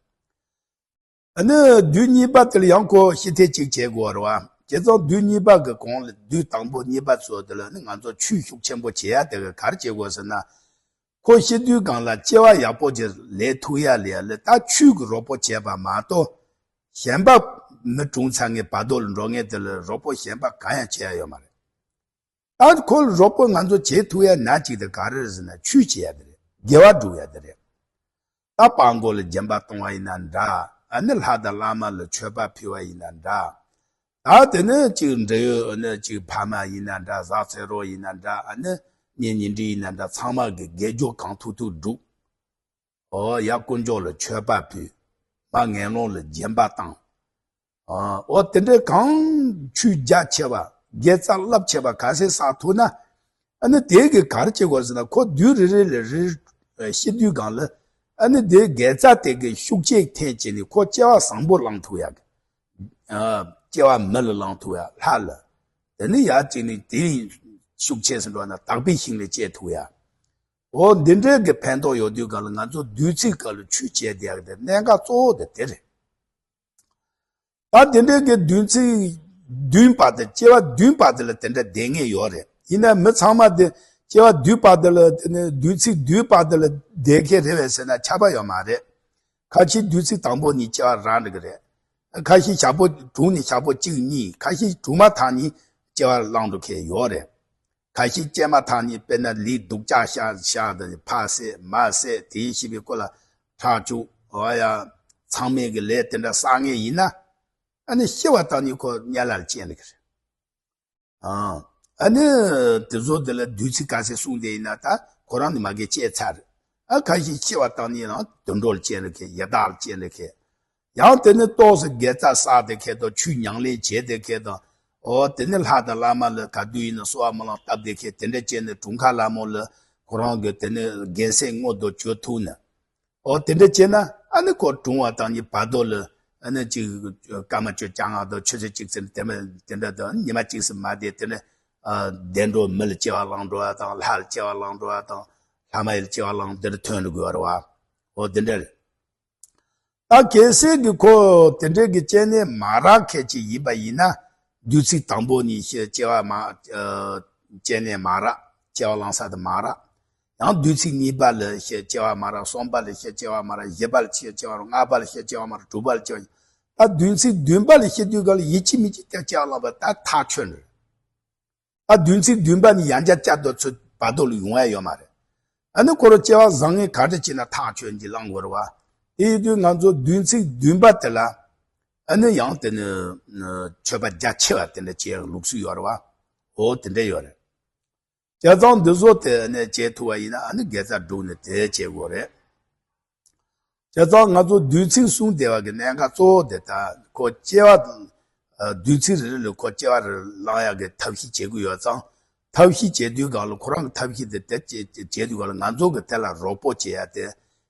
ཨ་ནི་བདུན་གཉིས་པ་དེ་ལ་ཡང་ཁོ་ཤི་ཐེངས་གཅིག་བྱེད་དགོས་རེད་བ། བྱས་ཙང་བདུན་གཉིས་པ་གི་གོང་ལ་བདུན་དང་པོ་གཉིས་པ་ཚོ་དེ་ལ་ནི་ང་ཚོ་ཆོས་ཤུགས་ཆེན་པོ་བྱེད་ཡ་དེ་ག་ག་རེ་བྱེད་དགོས་ཟེར་ན། ཁོ་ཤི་དུས་སྒང་ལ་སྐྱེ་བ་ཡག་པོ་ཅིག་ལེན་ཐུབ་ཡ་ལ་ཡ་ལ་ད་ཆོས་ཀྱི་རོགས་པ་བྱས་པ་མ་གཏོགས། གཞན་པ་མི་གྲོངས་ཚར་མཁན་བར་དོ་ལ་འགྲོ་མཁན་དེ་ལ་རོགས་པ་གཞན་པ་གང་ཡང་བྱེད་ཡ་ཡོད་མ་རེད། ད་ཁོ་ལ་རོགས་པ་ང་ཚོ་བྱེད་ཐུབ་ཡ་ན་གཅིག་དེ་ག་རེ་རེད་ཟེར་ན། ཆོས་བྱེད་ཡ་དེ་རེད། དགེ་བ་སྒྲུབ་ཡ་དེ་རེད། ད་སྤྲང་པོ་ལ་སྦྱིན་པ་གཏོང་བ་ཡིན་ན་འདྲ། ཨ་ནི་ལྷ་དང་བླ་མ་ལ་མཆོད་པ་ཕུལ་བ་ཡིན་ན་འདྲ། ད་དེ་ནས་ཅིག་འབྲེལ་ཡོད་ཨ་ནི་ཅིག་ཕ་མ་ཡིན་ན་འདྲ། བཟའ་ཚེ་རོགས་ཡིན་ན་འདྲ། ཨ་ནི་གཉེན་ཉེ་འབྲེལ་ཡིན་ན་འདྲ། ཚང་མ་གི་དགེ་སྦྱོར་གང་ཐུབ་ཐུབ་སྒྲུབ། ཨོ་ཡ་དཀོན་མཆོག་ལ་མཆོད་པ་ཕུལ། མར་ངན་སློང་ལ་སྦྱིན་པ་བཏང་། ཨོ་དེ་འདྲའི་གང་ཆོས་རྒྱ་ཆེ་བ་དགེ་རྩ་རླབས་ཆེ་བ་ག་ཚད་བསགས་ཐུབ་ན། ཨ་ནི་དེ་གི་ག་རེ་བྱེད་དགོས་ཟེར་ན། ཁོ་བདུན་རེ་རེ་ལ་རེ་རེ་ཤི་དུས་སྒང་ལ་ཨ་ནི་དེ་དགེ་རྩ་དེ་གི་ཤུགས་ཆེ་འཐེན་བྱས་ནས་ཁོ་སྐྱེ་བ་བཟང་པོ་བླང་ཐུབ་ཡ་གི། ཨ་སྐྱེ་བ་མི་ལ་བླང་ཐུབ་ཡ། ལྷ་ལ། དེ་ནི་ཡར་བྱས་ནས་དེ་ཤུགས་ཆེ་ཟིན་འགྲོ་ན་དག་པའི་ཞིང་ལ་སྐྱེ་ཐུབ་ཡ། འོ་འདི་འདྲའི་གི་ཕན་ཐོགས་ཡོད་དུས་སྒང་ལ་ང་ཚོ་བདུན་ཚིགས་སྐབས་ལ་ཆོས་བྱས་བསྡད་ཡག་དེ་གནད་འགག་གཙོ་བོ་དེ་དེ་རེད། ད་དེ་འདྲའི་གི་བདུན་ཚིགས་བདུན་པ་དེ། སྐྱེ་བ་བདུན་པ་དེ་ལ་དེ་འདྲ་བསྡད་མཁན་ཡོད་རེད། ཡིན་ན་མི་ཚང་མ་དེ་སྐྱེ་བ་བདུན་པ་དེ་ལ་དེ་ནས་བདུན་ཚིགས་བདུན་པ་དེ་ལ་བསྡད་མཁན་རེད་པས་ཟེར་ན་ཁྱབ་པ་ཡོད་མ་རེད། ཁ་ཤས་བདུན་ཚིགས་དང་པོ་ནས་སྐྱེ་བ་རག་འགྲོ་གི་རེད། ཁ་ཤས་ཞག་པོ་གྲོངས་ནས་ཞག་པོ་གཅིག་གཉིས། ཁ་ཤས་གྲོངས་མ་ཐག་ནས་སྐྱེ་བ་བླངས་འགྲོ་མཁན་ཡོད་རེད། ཁ་ཤས་སྐྱེས་མ་ཐག་ནས་དཔེར་ན་ལས་སྡུག་ཅག་བྱས་བྱས་དང་། ཕ་བསད་མ་བསད་དེ་ཡིན་ཞེས་པའི་སྐོར་ལ་ཁྲག་སྐྱུག་འོ་ཡ་མཚམས་མེད་ཀྱི་ལས་དེ་འདྲ་བསགས་མཁན་ཡིན་ན། ཨ་ནི་ཤི་བ་དང་ནི་ཁོ་དམྱལ་བ་ལ་སྐྱེ་འགྲོ་གི་རེད། ཨ་ཨ་ནི་དེ་ཚོ་དེ་ལ་བདུན་ཚིགས་ག་ཚད་གསུངས་བསྡད་ཡིན་ན། ད་ཁོ་རང་ནི་མ་གི་སྐྱེས་ཚར། ཨ་ཁ་ཤས་ཤི་བ་དང་ནི་ཡང་དུད་འགྲོ་ལ་སྐྱེ་འགྲོ་མཁན། ཡི་དྭགས་ལ་སྐྱེ་འགྲོ་མཁན། ཡང་དེ་ནི་ཏོག་ཙམ་དགེ་རྩ་བསགས་བསྡད་མཁན་དང་། ཆོས་ཉམས་ལེན་བྱས་བསྡད་མཁན་དང་། འོ་དེ་ནི་ལྷ་དང་བླ་མ་ལ་ག་དུས་ཡིན་ན་གསོལ་བ་སྨོན་ལམ་བཏབ་བསྡད་མཁན། དེ་འདྲ་བྱས་ནས་གྲོངས་ཁ་ལ་མོ་ལ་ཁོ་རང་གི་དེ་ནི་རྒྱལ་སྲས་དངོས་དང་བྱོན་ཐུབ་ན། འོ་དེ་འདྲ་བྱས་ན་ཨ་ནི་ཁོ་གྲོངས་པ་དང་ནི་བར་དོ་ལ་ཨ་ནི་ཅིག་སྐར་མ་བཅོ་བརྒྱད་དང་ཆུ་ཚོད་གཅིག་ཙམ་དེ་མ་དེ་འདྲ་དང་། ཉི་མ་གཅིག་ཙམ་མ་བསྡད། དེ་ནི་ཨ་བདེ་འགྲོ་མི་ལ་སྐྱེ་བ་བླངས་འགྲོ་བ་དང་། ལྷ་ལ་སྐྱེ་བ་བླངས་འགྲོ་བ་དང་། ལྷ་མ་ཡིན་ལ་སྐྱེ་བ་བླངས་དེ་འདྲ་ཐོན་དགོས་རེད་བ། འོ་དེ་འདྲ་རེད། ད་གལ་སྲིད་ཀྱི་ཁོ་དེ་འདྲའི་གི་སྐྱེ་གནས་མ་རག་མཁན་ཅིག་ཡིན་པ་ཡིན་ན། བདུན་ཚིགས་དང་པོ་ནས་ཤི་སྐྱེ་བ་མ་ཨ་སྐྱེ་གནས་མ་རག་སྐྱེ་བ་བླང་ས་དེ་མ་རག་ཡང་བདུན་ཚིགས་གཉིས་པ་ལ་ཤི་སྐྱེ་བ་མ་རག་གསུམ་པ་ལ་ཤི་སྐྱེ་བ་མ་རག་བཞི་པ་ལ་ཤི་སྐྱེ་བ་མ་རག་ལྔ་པ་ལ་ཤི་སྐྱེ་བ་མ་རག་དྲུག་པ་ལ་སྐྱེ་བ། ད་བདུན་ཚིགས་བདུན་པ་ལ་ཤི་དུས་ག་ལ་ཡིད་ཆེས་མི་བྱེད་དེ་སྐྱེ་བ་བླངས་པ་ད་ཐག་ཆོད་རེད། ཨ་བདུན་ཚིགས་བདུན་པ་ནི་ཡང་བསྐྱར་བསྐྱར་དུ་ཚུར་བར་དོ་ལ་ཡོང་ཡ་ཡོད་མ་རེད། ཨ་ནི་ཁོ་རང་སྐྱེ་བ་བཟང་ངན་ག་འདྲ་བྱས་ན་ཐག་ཆོད་ཀྱི་བླང་དགོས་རེད་བ། དེ་ཡིན་དུས་ང་ཚོ་བདུན་ཚིགས་བདུན་པ་དེ་ལ་ཨ་ནི་ཡང་དེ་ནི་མཆོད་པ་རྒྱ་ཆེ་བ་དེ་འདྲ་བྱེད་ཡག་ལུགས་སྲོལ་ཡོད་རེད་བ། འོ་དེ་འདྲ་ཡོད་རེད། བྱས་ཙང་འདི་ཚོ་དེ་ནས་བྱེད་ཐུབ་པ་ཡིན་ན་ཨ་ནི་དགེ་རྩ་སྒྲུབ་ནས་དེ་བྱེད་དགོས་རེད། བྱས་ཙང་ང་ཚོ་བདུན་ཚིགས་གསུམ་བསྡད་པ་གི་གནད་འགག་གཙོ་བོ་དེ་ད་ཁོ་སྐྱེ་བ་ཨ་བདུན་ཚིགས་རེ་རེ་ལ་ཁོ་སྐྱེ་བ་རེ་རེ་བླང་ཡག་གི་ཐབས་ཤེས་བྱེད་དགོས་ཡོད་ཙང་། ཐབས་ཤེས་བྱེད་དུས་སྒང་ལ་ཁོ་རང་གི་ཐབས་ཤེས་དེ་དེ་བྱེད་བྱེད་དུས་སྒང་ལ་ང་ཚོ་གི་དེ་ལ་རོགས་པོ་བྱེད་ཡ་དེ་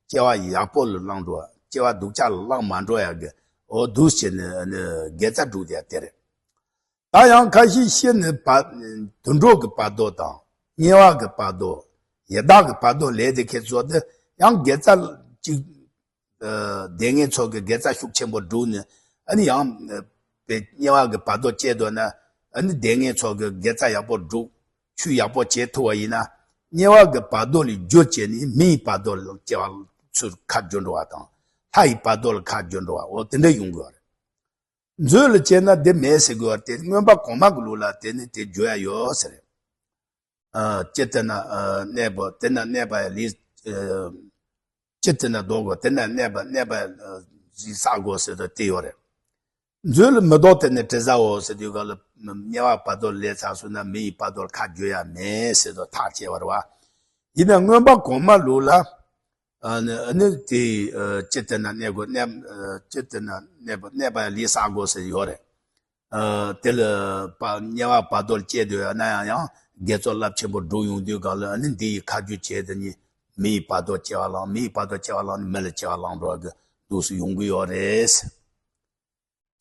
སྐྱེ་བ་ཡག་པོ་ལ་བླང་འགྲོ་བ། སྐྱེ་བ་སྡུག་ཅག་ལ་བླང་མ་འགྲོ་ཡ་གི་འོ་འདུག་བྱས་ནས་ཨ་ནི་དགེ་རྩ་སྒྲུབ་བསྡད་ཡ་དེ་རེད། ད་ཡང་ཁ་ཤས་ཤི་ནས་བར་དུད་འགྲོ་གི་བར་དོ་དང་དམྱལ་བ་གི་བར་དོ། ཡི་དྭགས་ཀྱི་བར་དོ་ལས་དེ་ཁྱེད་ཚོ་དེ་ཡང་དགེ་རྩ་གཅིག་ཨ་སྡུག་བསྔལ་ཚོགས་ཀྱི་དགེ་རྩ་ཤུགས་ཆེན་པོ་བསྒྲུབས་ནས་ཨ་ནི་ཡང་ཨ་དམྱལ་བ་གི་བར་དོ་སྐྱེ་འདོད་ན་ཨ་ནི་སྡུག་བསྔལ་ཚོགས་ཀྱི་དགེ་རྩ་ཡག་པོ་བསྒྲུབ། ཆོས་ཡག་པོ་བྱེད་ཐུབ་པ་ཡིན་ན་དམྱལ་བ་གི་བར་དོ་ལས་བསྒྱུར་བྱས་ནས་མི་ཡི་བར་དོ་ལ་སྐྱེ་བ་ཚུར་ཁ་བསྒྱུར་འགྲོ་བ་དང་ལྷ་ཡི་བར་དོ་ལ་ཁ་བསྒྱུར་འགྲོ་བ་འོ་དེ་འདྲ་ཡོང་དགོས་པ་རེད། མཛོད་ལ་སྐྱེས་ན་དེ་མེད་ཟེར་དགོས་པ་དེ་མངོན་པ་གོང་མ་གི་ལུགས་ལ་དེ་ནི་དེ་བརྗོད་ཡ་ཡོད་ཟེར། ཨ་ཅི་དེ་ན་ཨ་གནས་པ་དེ་ན་གནས་པ་ལས་ཨ་ཅི་དེ་ན་ལྡོག་གོ་དེ་ན་གནས་པ་གནས་པ་ཨ་ཟིག་ས་གོ་ཟེར་དུས་དེ་ཡོད་རེད། མཛོད་ལ་མི་ལྡོག་དེ་ནི་དྲི་ཟའོ་ཟེར་དུས་ག་ལ་དམྱལ་བ་བར་དོ་ལས་ཚར་སོང་ན་མི་ཡི་བར་དོ་ལ་ཁ་བརྗོད་ཡ་མེད་ཟེར་དུ་ཐག་བཅད་པ་རེད་བ། ཡིན་ན་མངོན་པ་གོང་མ་ལུགས་ལ། ཨ་ནི་ཨ་ནི་དེ་ཨ་ཅི་དེ་ན་གནས་དགོས་གནས་ཨ་ཅི་དེ་ན་གནས་པ་གནས་པ་ལས་བསགས་དགོས་ཟེར་ཡོད་རེད། ཨ་དེ་ལ་བ་དམྱལ་བ་བར་དོར་སྐྱེས་སྡོད་ཡོད་ན་ཡང་ཡང་དགེ་ཚོགས་རླབས་ཆེན་པོ་སྒྲུབ་ཡོང་དུས་གང་ལ་ཨ་ནི་འདི་ཡི་ཁ་རྒྱུ་བྱས་དེ་ནི་མི་ཡི་བར་དོར་སྐྱེ་བ་བླངས་མི་ཡི་བར་དོར་སྐྱེ་བ་བླངས་ནི་མི་ལ་སྐྱེ་བ་བླངས་འགྲོ་བ་གི་འདུག་སུ་ཡོང་གི་ཡོད་རེད།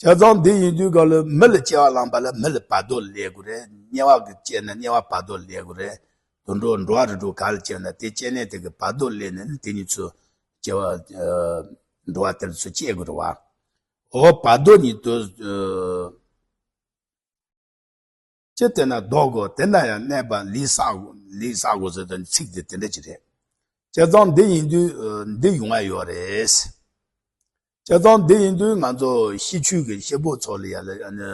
བྱས་ཙང་འདི་ཡིན་དུས་གང་ལ་མི་ལ་སྐྱེ་བ་བླངས་པ་ལ་མི་ལ་བར་དོར་ལས་དགོས་རེད། དམྱལ་བ་གི་སྐྱེས་ན་དམྱལ་བ་བར་དོར་ལས་དགོས་རེད། དུད་འགྲོ་འགྲོ་བ་རིགས་དྲུག་ག་ལ་སྐྱེས་ན་དེ་སྐྱེ་གནས་དེ་གི་བར་དོར་ལས་ནས་ནི་དེ་གཉིས་ཚོ་སྐྱེ་བ་ཨ་འགྲོ་བ་དེར་ཚོ་སྐྱེ་དགོས་རེད་བ། འོ་བར་དོ་ཉིད་དུ་ཨ་ཅི་དེ་ན་ལྡོག་གོ་དེ་ན་ཡང་གནས་པ་ལས་བསགས་གོ་ལས་བསགས་གོ་ཟེར་དོན་ཚིག་དེ་དེ་འདྲ་ཅིག་རེད། བྱས་ཙང་འདི་ཡིན་དུས་ཨ་འདི་ཡོང་ཡ་ཡོད་རེད། བྱས་ཙང་འདི་ཡིན་དུས་ང་ཚོ་ཤི་ཆོས་ཀྱི་ཤི་བོ་ཚོ་ལ་ཡ་ལ་ཨ་ནི་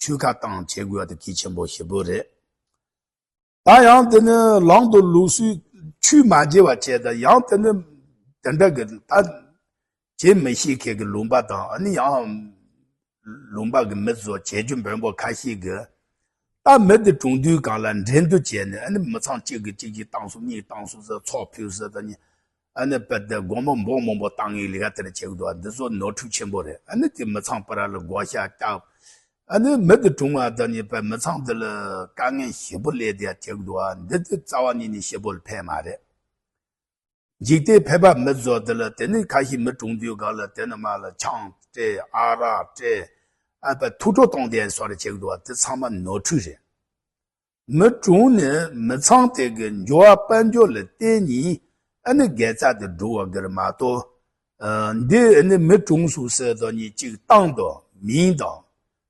ཆོས་ཁ་བཏང་བྱེད་དགོས་ཡ་དེ་གལ་ཆེན་པོ་ཞེ་པོ་རེད། ད་ཡང་དེ་ནི་ལམ་དུ་ལུགས་སྲོལ་ཆོས་མ་བྱེད་པ་བྱས་ད་ཡང་དེ་ནི་དེ་འདྲ་གི་ད་བྱེད་མི་ཤེས་མཁན་གྱི་ལུང་པ་དང་ཨ་ནི་ཡང་ལུང་པ་གི་མི་ཚོ་བྱེད་རྒྱུ་འབོན་པོ་ཁ་ཤས་ཀྱིས་ད་མི་དེ་གྲོངས་དུས་གང་ལ་འགྲན་བསྡུར་བྱས་ནས་ཨ་ནི་མི་ཚང་གཅིག་གིས་གཅིག་གིས་བཏང་སོང་གཉིས་བཏང་སོང་ཟེར་ཚོགས་ཕུལ་ཟེར་ད་ནི་ཨ་ནི་དཔེ་དེ་སྒོར་མོ་འབོག་མང་པོ་བཏང་ངེས་ལས་ཀ་དེ་འདྲ་བྱེད་ཀྱི་འདུག་འདི་ཚོ་ནོར་འཁྲུལ་ཆེན་པོ་རེད། ཨ་ནི་དེ་མི་ཚང་པ་ར་ལ་བགོ་བཤའ་བརྒྱབ། ཨ་ནི་མི་དེ་གྲོངས་པ་དང་ཉེས་པའི་མི་ཚང་དེ་ལ་དཀའ་ངལ་ཞེ་པོ་སླེབས་དེ་ཡ་ཐེབས་འདུག་ཨ། འདི་དེ་རྩ་བ་ཉིད་ནས་ཤི་བོ་ལ་ཕན་མ་རེད། འཇིག་རྟེན་ཕལ་པ་མི་བཟོ་དེ་ལ་དེ་ནི་ཁ་ཤས་མི་གྲོངས་དུས་ག་ལ་དེ་ནི་མ་ལ་ཆང་སྤྲད་ཨ་རག་སྤྲད་ཨ་པ་ཐུགས་སྤྲོ་གཏོང་དེ་ཡ་སོ་རེ་བྱེད་འདུག་ཨ། དེ་ཚང་མ་ནོར་འཁྲུལ་རེད། མི་གྲོངས་ནས་མི་ཚང་དེ་གི་འབྱོར་བ་དཔལ་འབྱོར་ལ་བརྟེན་ནས་ཨ་ནི་དགེ་རྩ་དེ་སྒྲུབ་པ་གིར་མ་གཏོགས། ཨ་འདི་ཨ་ནི་མི་གྲོངས་སུ་ཟེར་དོ་ནི་གཅིག་བཏང་དང་མིང་དང་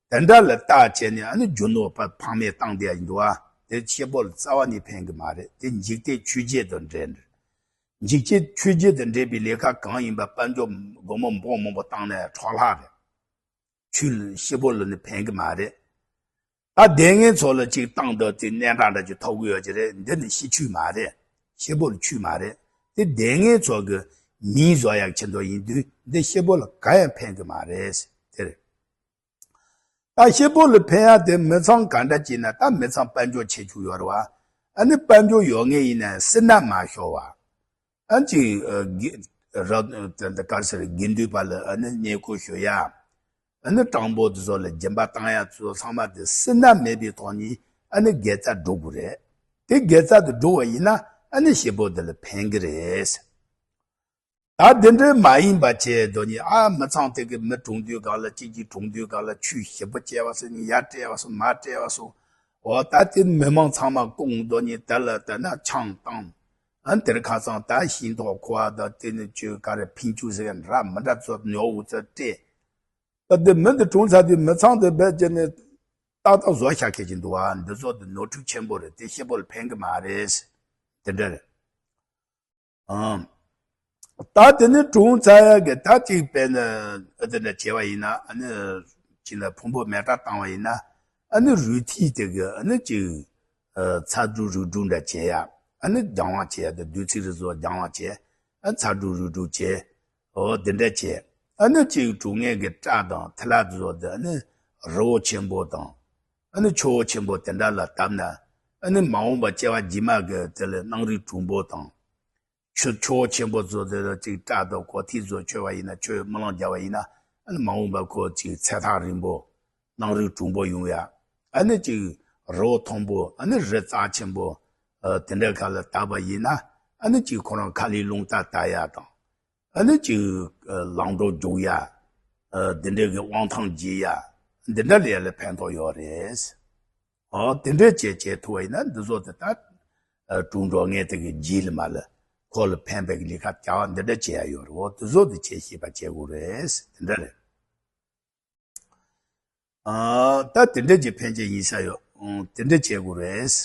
དེ་འདྲ་ལ་བལྟ་བྱས་ནས་ཨ་ནི་རྒྱུ་ནོར་ཕ་ཕངས་མེད་བཏང་དེ་ཡིན་འདུག་ཨ། དེ་ཤི་བོ་ལ་རྩ་བ་ནས་ཕན་གི་མ་རེད། དེ་འཇིག་རྟེན་ཆོས་བརྒྱད་དང་འབྲེལ་འདྲ། འཇིག་རྟེན་ཆོས་བརྒྱད་དང་འབྲེལ་བའི་ལས་ཀ་གང་ཡིན་པ་དཔལ་འབྱོར་སྒོར་མོ་འབོག་མང་པོ་བཏང་ནས་འཕྲོ་བརླག་རེད། ཆོས་ལ་ཤི་བོ་ལ་ནི་ཕན་གི་མ་རེད། ད་སྡུག་བསྔལ་ཚོགས་ལ་ཅིག་བཏང་འདོད་དེ་གནས་འདྲ་འདྲ་ཅིག་ཐོབ་གི་ཡོད་ཀྱི་རེད། འདི་ནི་ཤི་ཆོས་མ་རེད། ཤི་བོ་ལ་ཆོས་མ་རེད། དེ་སྡུག་བསྔལ་ཚོགས་ཀྱི་མིང་བཟོ་ཡག་ཆེད་དུ་ཡིན་དུས་འདི་ཤི་བོ་ལ་གང་ཡང་ཕན་གི་མ་རེད། དེ་རེད། ད་ཤི་བོ་ལ་ཕན་ཡག་དེ་མི་ཚང་ག་འདྲ་ཅིག་ན་ད་མི་ཚང་དཔལ་འབྱོར་ཆེ་ཆུང་ཡོད་རེད་བ། ཨ་ནི་དཔལ་འབྱོར་ཡོད་ངེས་ཡིན་ན་སྲིད་ན་མ་ཤོར་བ། ཨ་ཅིག་ཨ་དགེ་ར་ད་ག་ཟེར་དགེ་འདུན་པ་ལ་ཨ་ནི་བསྙེན་བཀུར་ཞུ་ཡ། ཨ་ནི་སྤྲང་པོ་དེ་ཚོ་ལ་སྦྱིན་པ་བཏང་ཡ་ཚོ་ཚང་མ་དེ་སྲིད་ན་མེད་པའི་ཐོག་ནས་ཨ་ནི་དགེ་རྩ་སྒྲུབ་དགོས་རེད། དེ་དགེ་རྩ་དེ་སྒྲུབ་པ་ཡིན་ན་ཨ་ནི་ཤི་བོ་དེ་ལ་ཕན་གི་རེད། ད་དེ་འདྲའི་མ་ཡིན་པ་བྱས་དོ་ནི་ཨ་མི་ཚང་དེ་གི་མི་གྲོངས་དུས་གང་ལ་གཅིག་གིས་གྲོངས་དུས་གང་ལ་ཆོས་ཞིབ་པོ་བྱས་པ་སོང་ནི་ཡར་སྤྲད་པ་སོང་མར་སྤྲད་པ་སོང་། འོ་ད་དེ་མི་མང་ཚང་མ་སྐུང་དོ་ནི་དེ་ལ་དེ་ན་ཆང་བཏང་། ཨ་ནི་དེར་ཁ་སང་ད་ཤིང་ཐོག་ཁུ་བ་དང་དེ་ནི་ཅོས་ག་རེ་ཕིང་ཅུ་ཟེར་འདྲ་མི་འདྲ་ཚོ་ཉོ་འུ་ཚོ་སྤྲད། ད་དེ་མི་འདི་གྲོངས་ཚར་དུས་མི་ཚང་དེ་རྦད་ཀྱི་ནི་ཏག་ཏག་བཟོ་བཞག་མཁན་ཅིག་འདུག་ཨ། འདི་ཚོ་དེ་ནོར་འཁྲུལ་ཆེན་པོ་རེད། དེ་སྐྱིད་པོ་ལ་ཕན་གི་མ་རེད། དེ་འདྲ་རེད། ཨང་། ད་དེ་ནི་གྲོངས་ཚར་ཡ་གི་ད་ཅིག་དཔེར་ན་ཨ་དེ་འདྲ་བྱས་པ་ཡིན་ན། ཨ་ནི་ཅིག་ན་ཕུང་པོ་མེ་སྲེག་བཏང་བ་ཡིན་ན། ཨ་ནི་རུས་མཐིལ་དེ་གི་ཨ་ནི་ཅིག་ཨ་ཚ་དྲོད་རུས་དྲུག་འདྲ་བྱས་ཡ། ཨ་ནི་སྦྱང་བ་བྱས་ཡ། དེ་བདུད་རྩི་རིགས་ཚོ་སྦྱང་བ་བྱས། ཨ་ཚ་དྲོད་རུས་དྲུག་བྱས། འོ་དེ་འདྲ་བྱས། ཨ་ནི་ཅིག་གྲུབ་བརྙེས་ཀྱི་སྐྲ་དང་ཐལ་བ་དེ་ཚོ་དེ་ཨ་ནི་རི་བོ་ཆེན་པོ་དང་། ཨ་ནི་ཆུ་བོ་ཆེན་པོ་དེ་འདྲ་ལ་བཏབ་ན། ཨ་ནི་མ་འོངས་པ་སྐྱེ་བ་རྗེས་མ་གི་དེ་ལ་སྣང་རིགས་གྲུང་པོ་དང་། ཆུ་ཆུ་བོ་ཆེན་པོ་ཚོ་དེ་ལ་ཅིག་སྐྲ་དང་གོ་ཐིག་ཚོ་མཆོད་པ་ཡིན་ན། ཆུ་རྨི་ལམ་རྒྱག་པ་ཡིན་ན། ཨ་ནི་མ་འོངས་པ་ཁོ་ཅིག་ཚེ་ཐག་རིང་པོ། སྣང་རིགས་གྲུང་པོ་ཡོང་ཡ། ཨ་ནི་ཅིག་རི་བོ་མཐོན་པོ། ཨ་ནི་རི་རྩ་ཆེན་པོ། ཨ་དེ་འདྲ་ཁ་ལ་བཏབ་པ་ཡིན་ན། ཨ་ནི་ཅིག་ཁོ་རང་ཁ་ལས་རླུང་རྟ་དར་ཡ་དང་། ཨ་ནི་ཅིག་ཨ་ལངས་གྲོགས་རྒྱུག་ཡ། ཨ་དེ་འདྲ་གི་དབང་ཐང་རྒྱས་ཡ། འདི་འདྲ་ལ་ཡ་ལ་ཕན་ཐོགས་ཡོད་རེད། ཨོ་དེ་འདྲ་བྱས་བྱས་ཐུབ་པ་ཡིན་ན། འདི་ཚོ་དེ་ད་ཨ་གྲུབ་འགྲོ་ངེས་དེ་གི་རྗེས་ལ་མ་ལ་ཁོ་ལ་ཕན་པའི་ལས་ཀ་བྱ་བ་འདི་འདྲ་བྱེད་ཡ་ཡོད་རེད། འོ་དེ་ཚོ་དེ་བྱེད་ཤེས་པ་བྱེད་དགོས་རེད། དེ་འདྲ་རེད། ཨ་ད་དེ་འདྲ་གྱི་ཕན་ཆད་ཡིན་ས་ཡོད། ཨང་། དེ་འདྲ་བྱེད་དགོས་རེད།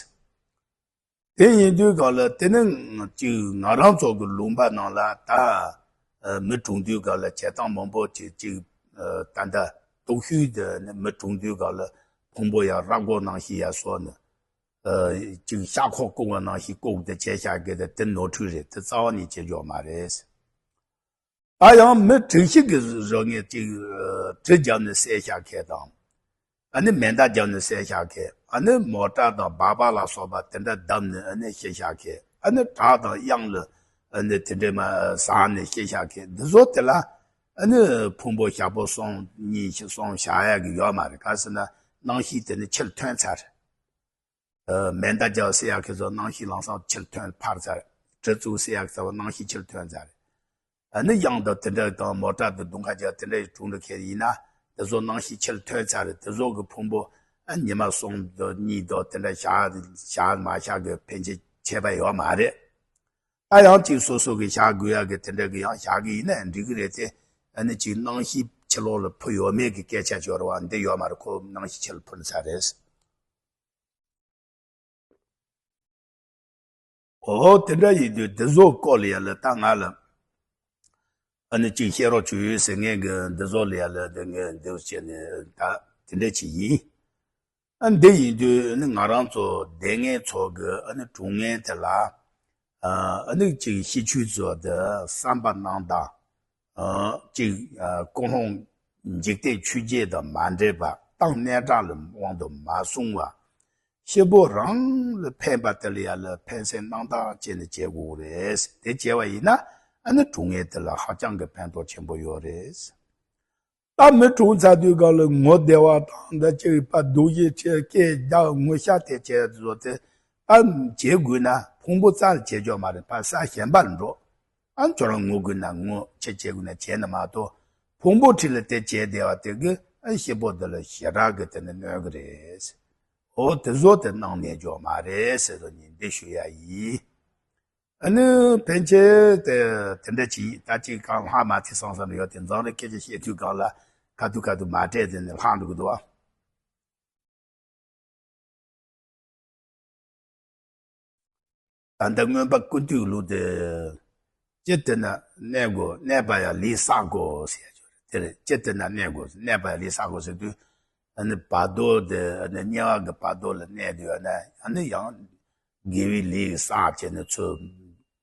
དེ་ཡིན་དུས་གང་ལ་དེ་ནི་ཅིག་ང་རང་ཚོ་གི་ལུང་པ་ནང་ལ་ད་ཨ་མི་གྲོངས་དུས་གང་ལ་བྱེད་སྟངས་མང་པོ་ཅིག་ཅིག་ཨ་ད་ལྟ་སྟོབས་ཤུགས་དེ་ནི་མི་གྲོངས་དུས་གང་ལ་ཕུང་པོ་ཡར་ར་སྐོར་ནང་བཞིན་ཡར་སོང་ནས། ཨ་ཅིག་ཤ་ཁོག་བཀོག་པ་ནང་བཞིན་བཀོག་དེ་བྱས་བཞག་གི། དེ་དེ་ནོར་འཁྲུལ་རེད། དེ་རྩ་བ་ནས་བྱེད་ཆོག་མ་རེད། ད་ཡང་མི་དྲུག་བཞི་གི་རོ་ངས་ཅིག་གྲི་བརྒྱབ་ནས་བསད་བཞག་མཁན་དང་། ཨ་ནི་མེ་མདའ་བརྒྱབ་ནས་བསད་བཞག་མཁན། ཨ་ནི་མོ་ཊ་དང་སྦག་སྦག་ལ་སོགས་པ་དེ་འདྲ་བརྡབས་ནས་ཨ་ནི་ཤི་བཞག་མཁན། ཨ་ནི་བྲག་དང་གཡང་ལ་ཨ་ནི་དེ་འདྲས་མ་ཟགས་ནས་ཤི་བཞག་མཁན། འདི་ཚོ་དེ་ལ་ཨ་ནི་ཕུང་པོ་ཞག་པོ་གསུམ་གཉིས་ཤིག་གསུམ་བཞག་ཡ་གི་ཡོད་མ་རེད། ག་ཟེར་ན་སྣང་ཤས་དེ་ནི་ཕྱིར་ཐོན་ཚར། ཨ་མེ་མདའ་རྒྱབ་བསད་ཡག་གི་ཚོ་སྣང་ཤས་ལམ་སང་ཕྱིར་ཐོན་ཕར་ཚར། གྲི་བཙུགས་བསད་ཡག་གི་ཚོ་སྣང་ཤས་ཕྱིར་ཐོན་ཚར། ཨ་ནི་གཡང་དང་དེ་འདྲ་དང་མོ་ཊ་དང་རྡུང་ཁ་རྒྱག་དེ་འདྲ་གྲུབ་འགྲོ་མཁན་ཡིན་ན། དེ་ཚོ་སྣང་ཤས་ཕྱིར་ཐོན་ཚར་རེད། དེ་ཚོ་གི་ཕུང་པོ་ཨ་ཉི་མ་གསུམ་དང་གཉིས་དང་དེ་འདྲ་བཞག་བཞག་མ་བཞག་གི་ཕན་ཆད་ཁྱད་པར་ཡོད་མ་རེད། ད་ཡང་ཅིག་སོ་སོ་གི་བཞག་དགོས་ཡག་གི་དེ་འདྲ་གི་ཡང་བཞག་གི་ཡིན་ན་འགྲིག་གི་རེད་དེ། ཨ་ནི་ཅིག་སྣང་ཤས་ཕྱི་ལོགས་ལ་འཕུར་ཡོད་མེད་ཀྱི་སྐད་ཆ་ཅིག་ཡོད་རེད་བ། འདི་ཡོད་མ་རེད། ཁོ་སྣང་ཤས་ཕྱི་ལ་འཕུར་ཚར་རེད། ཨོ་དེ་འདྲ་ཡིན་དུས་དེ་ཚོ་སྐོར་ལ་ཡ་ལ་ད་ང་ལ་ཨ་ནི་ཅིག་བཤད་རོགས་བྱོས་ཟེར་མཁན་གྱི་འདི་ཚོ་ལ་ཡ་ལ་དེ་ངས་འདི་བྱས་ནས་ད་དེ་འདྲ་ཅིག་ཡིན། ཨ་འདི་ཡིན་དུས་ཨ་ནི་ང་རང་ཚོ་སྡུག་བསྔལ་ཚོགས་ཀྱི་ཨ་ནི་གྲོང་ངན་དེ་ལ་ཨ་ནི་ཅིག་ཤི་ཆོས་ཚོ་དེ་བསམ་པ་རྣམ་དག་ཨ་གཅིག་ཨ་ཀུན་སློང་འཇིག་རྟེན་ཆོས་བརྒྱད་དང་མ་འདྲེས་པ། གཏན་གནས་དགྲ་ལ་དབང་དུ་མ་སོང་བ། སྐྱེས་བུ་རང་ལ་ཕན་པ་དེ་ལ་ཡ་ལ་ཕན་སེམས་རྣམ་དག་བྱས་ནས་བྱེད་དགོས་རེད། དེ་བྱས་པ་ཡིན་ན་ཨ་ནི་གྲོང་ངན་དེ་ལ་ཧ་ཅང་གི་ཕན་ཐོགས་ཆེན་པོ་ཡོད་རེད། ད་མི་གྲོངས་ཚར་དུས་སྒང་ལ་ངུ་བདེ་བ་དང་འདི་ཅིག་པ་སྡུག་ཡིད་ཆེ་སྐད་རྒྱག་ངུ་ཤ་དེ་བྱས་བཟོ་དེ་ད་བྱེད་དགོས་ན་ཕུང་པོ་རྩ་ལ་བྱེད་ཆོག་མ་རེད། ཕ་ས་གཞན་པ་ལ་འགྲོ། ཨ་ཁྱོད་རང་ངུ་དགོས་ན་ངུ། ཆེ་བྱེད་དགོས་ན་བྱེད་ན་མ་གཏོགས་ཕུང་པོ་ཁྲི་ལ་དེ་བྱས་བསྡད་པ་དེ་གི་ཨ་སྐྱེས་བུ་འདི་ལ་ཞེ་དྲག་གི་དེ་ནི་གནོད་གི་རེད། འོ་དེ་བཟོ་དེ་གནང་ནས་འཇོག་མ་རེད་ཟེར་དོ་ཉིན་འདི་ཞུ་ཡ་ཡིན། ཨ་ནི་ཕན་ཆད་དེ་དེ་འདྲ་ཅིག་ད་ཅིག་གང་ལྷག་མ་ཐེ་སང་སང་ཡོད་དེ། འཛམ་རི་སྐད་ཆ་བཤད་དུས་གང་ལ་ཁ་ཐུག་ཁ་ཐུག་མ་སྤྲད་དེ་ནི་ལྷག་འགྲོ་གི་འདུག་ཨ། ད་ལྟ་མངོན་པ་ཀུན་བཏུས་ལུགས་དེ། ཅི་དེ་ན་གནས་དགོས། གནས་པ་ཡང་ལས་བསགས་དགོས་ཟེར་ཡ་ཅིག་རེད། དེ་རེད། ཅི་དེ་ན་གནས་དགོས། གནས་པ་ཡང་ལས་བསགས་དགོས་ཟེར་དུས། ཨ་ནི་བར་དོ་དེ་ཨ་ནི་དམྱལ་བ་གི་བར་དོ་ལ་གནས་དུས་ཨ་ནི་ཨ་ནི་ཡང་དགེ་བའི་ལས་བསགས་བྱས་ནས་ཚུར་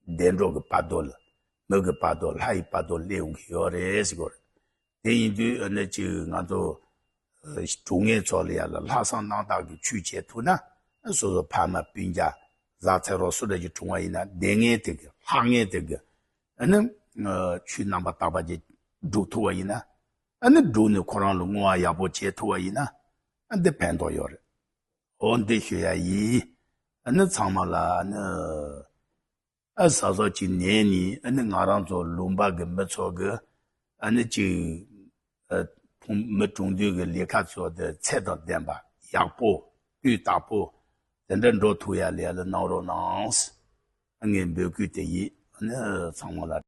བདེ་འགྲོ་གི་བར་དོ་ལ། མི་གི་བར་དོ་ལྷ་ཡི་བར་དོ་སླེབས་འོང་གི་ཡོད་རེད་ཟེར་གོ་རེད། དེ་ཡིན་དུས་ཨ་ནི་ཅིག་ང་ཚོ་ཨ་གྲོང་ངན་ཚོ་ལ་ཡ་ལ་ལྷག་བསམ་རྣམ་དག་གི་ཆོས་བྱེད་ཐུབ་ན། སོ་སོ་ཕ་མ་སྤུན་ཀྱག་བཟའ་ཚེ་རོགས་སུ་འདྲ་ཅིག་གྲོངས་པ་ཡིན་ན་བདེ་ངན་དེ་གི་ལྷག་ངན་དེ་གི་ཨ་ནི་ཨ་ཆོས་རྣམ་པར་དག་པ་ཅིག་སྒྲུབ་ཐུབ་པ་ཡིན་ན། ཨ་ནི་སྒྲུབ་ནས་ཁོ་རང་ལ་བསྔོ་བ་ཡག་པོ་བྱེད་ཐུབ་པ་ཡིན་ན། ཨ་འདི་ཕན་ཐོགས་ཡོད་རེད། འོ་འདི་ཞུ་ཡ་ཡིན། ཨ་ནི་ཚང་མ་ལ་ཨ་ནི། ཨ་གཟའ་གཟའ་ཅིག་ནས་ནི་ཨ་ནི་ང་རང་ཚོ་ལུང་པ་གི་མི་ཚོ་གི་ཨ་ནི་ཅིག་ཨ་ཕུང་མི་གྲོངས་དུས་ཀྱི་ལས་ཀ་ཚོ་དེ་ཚད་དང་ལྡན་པ་ཡག་པོ་དུས་རྟག་པོ་དེ་འདྲ་འགྲོ་ཐུབ་ཡ་ལས་ལ་གནང་རོགས་གནང་། ངའི་འབོད་སྐུལ་དེ་ཡིན། ཨ་ནི་ཚང་མ་ལ་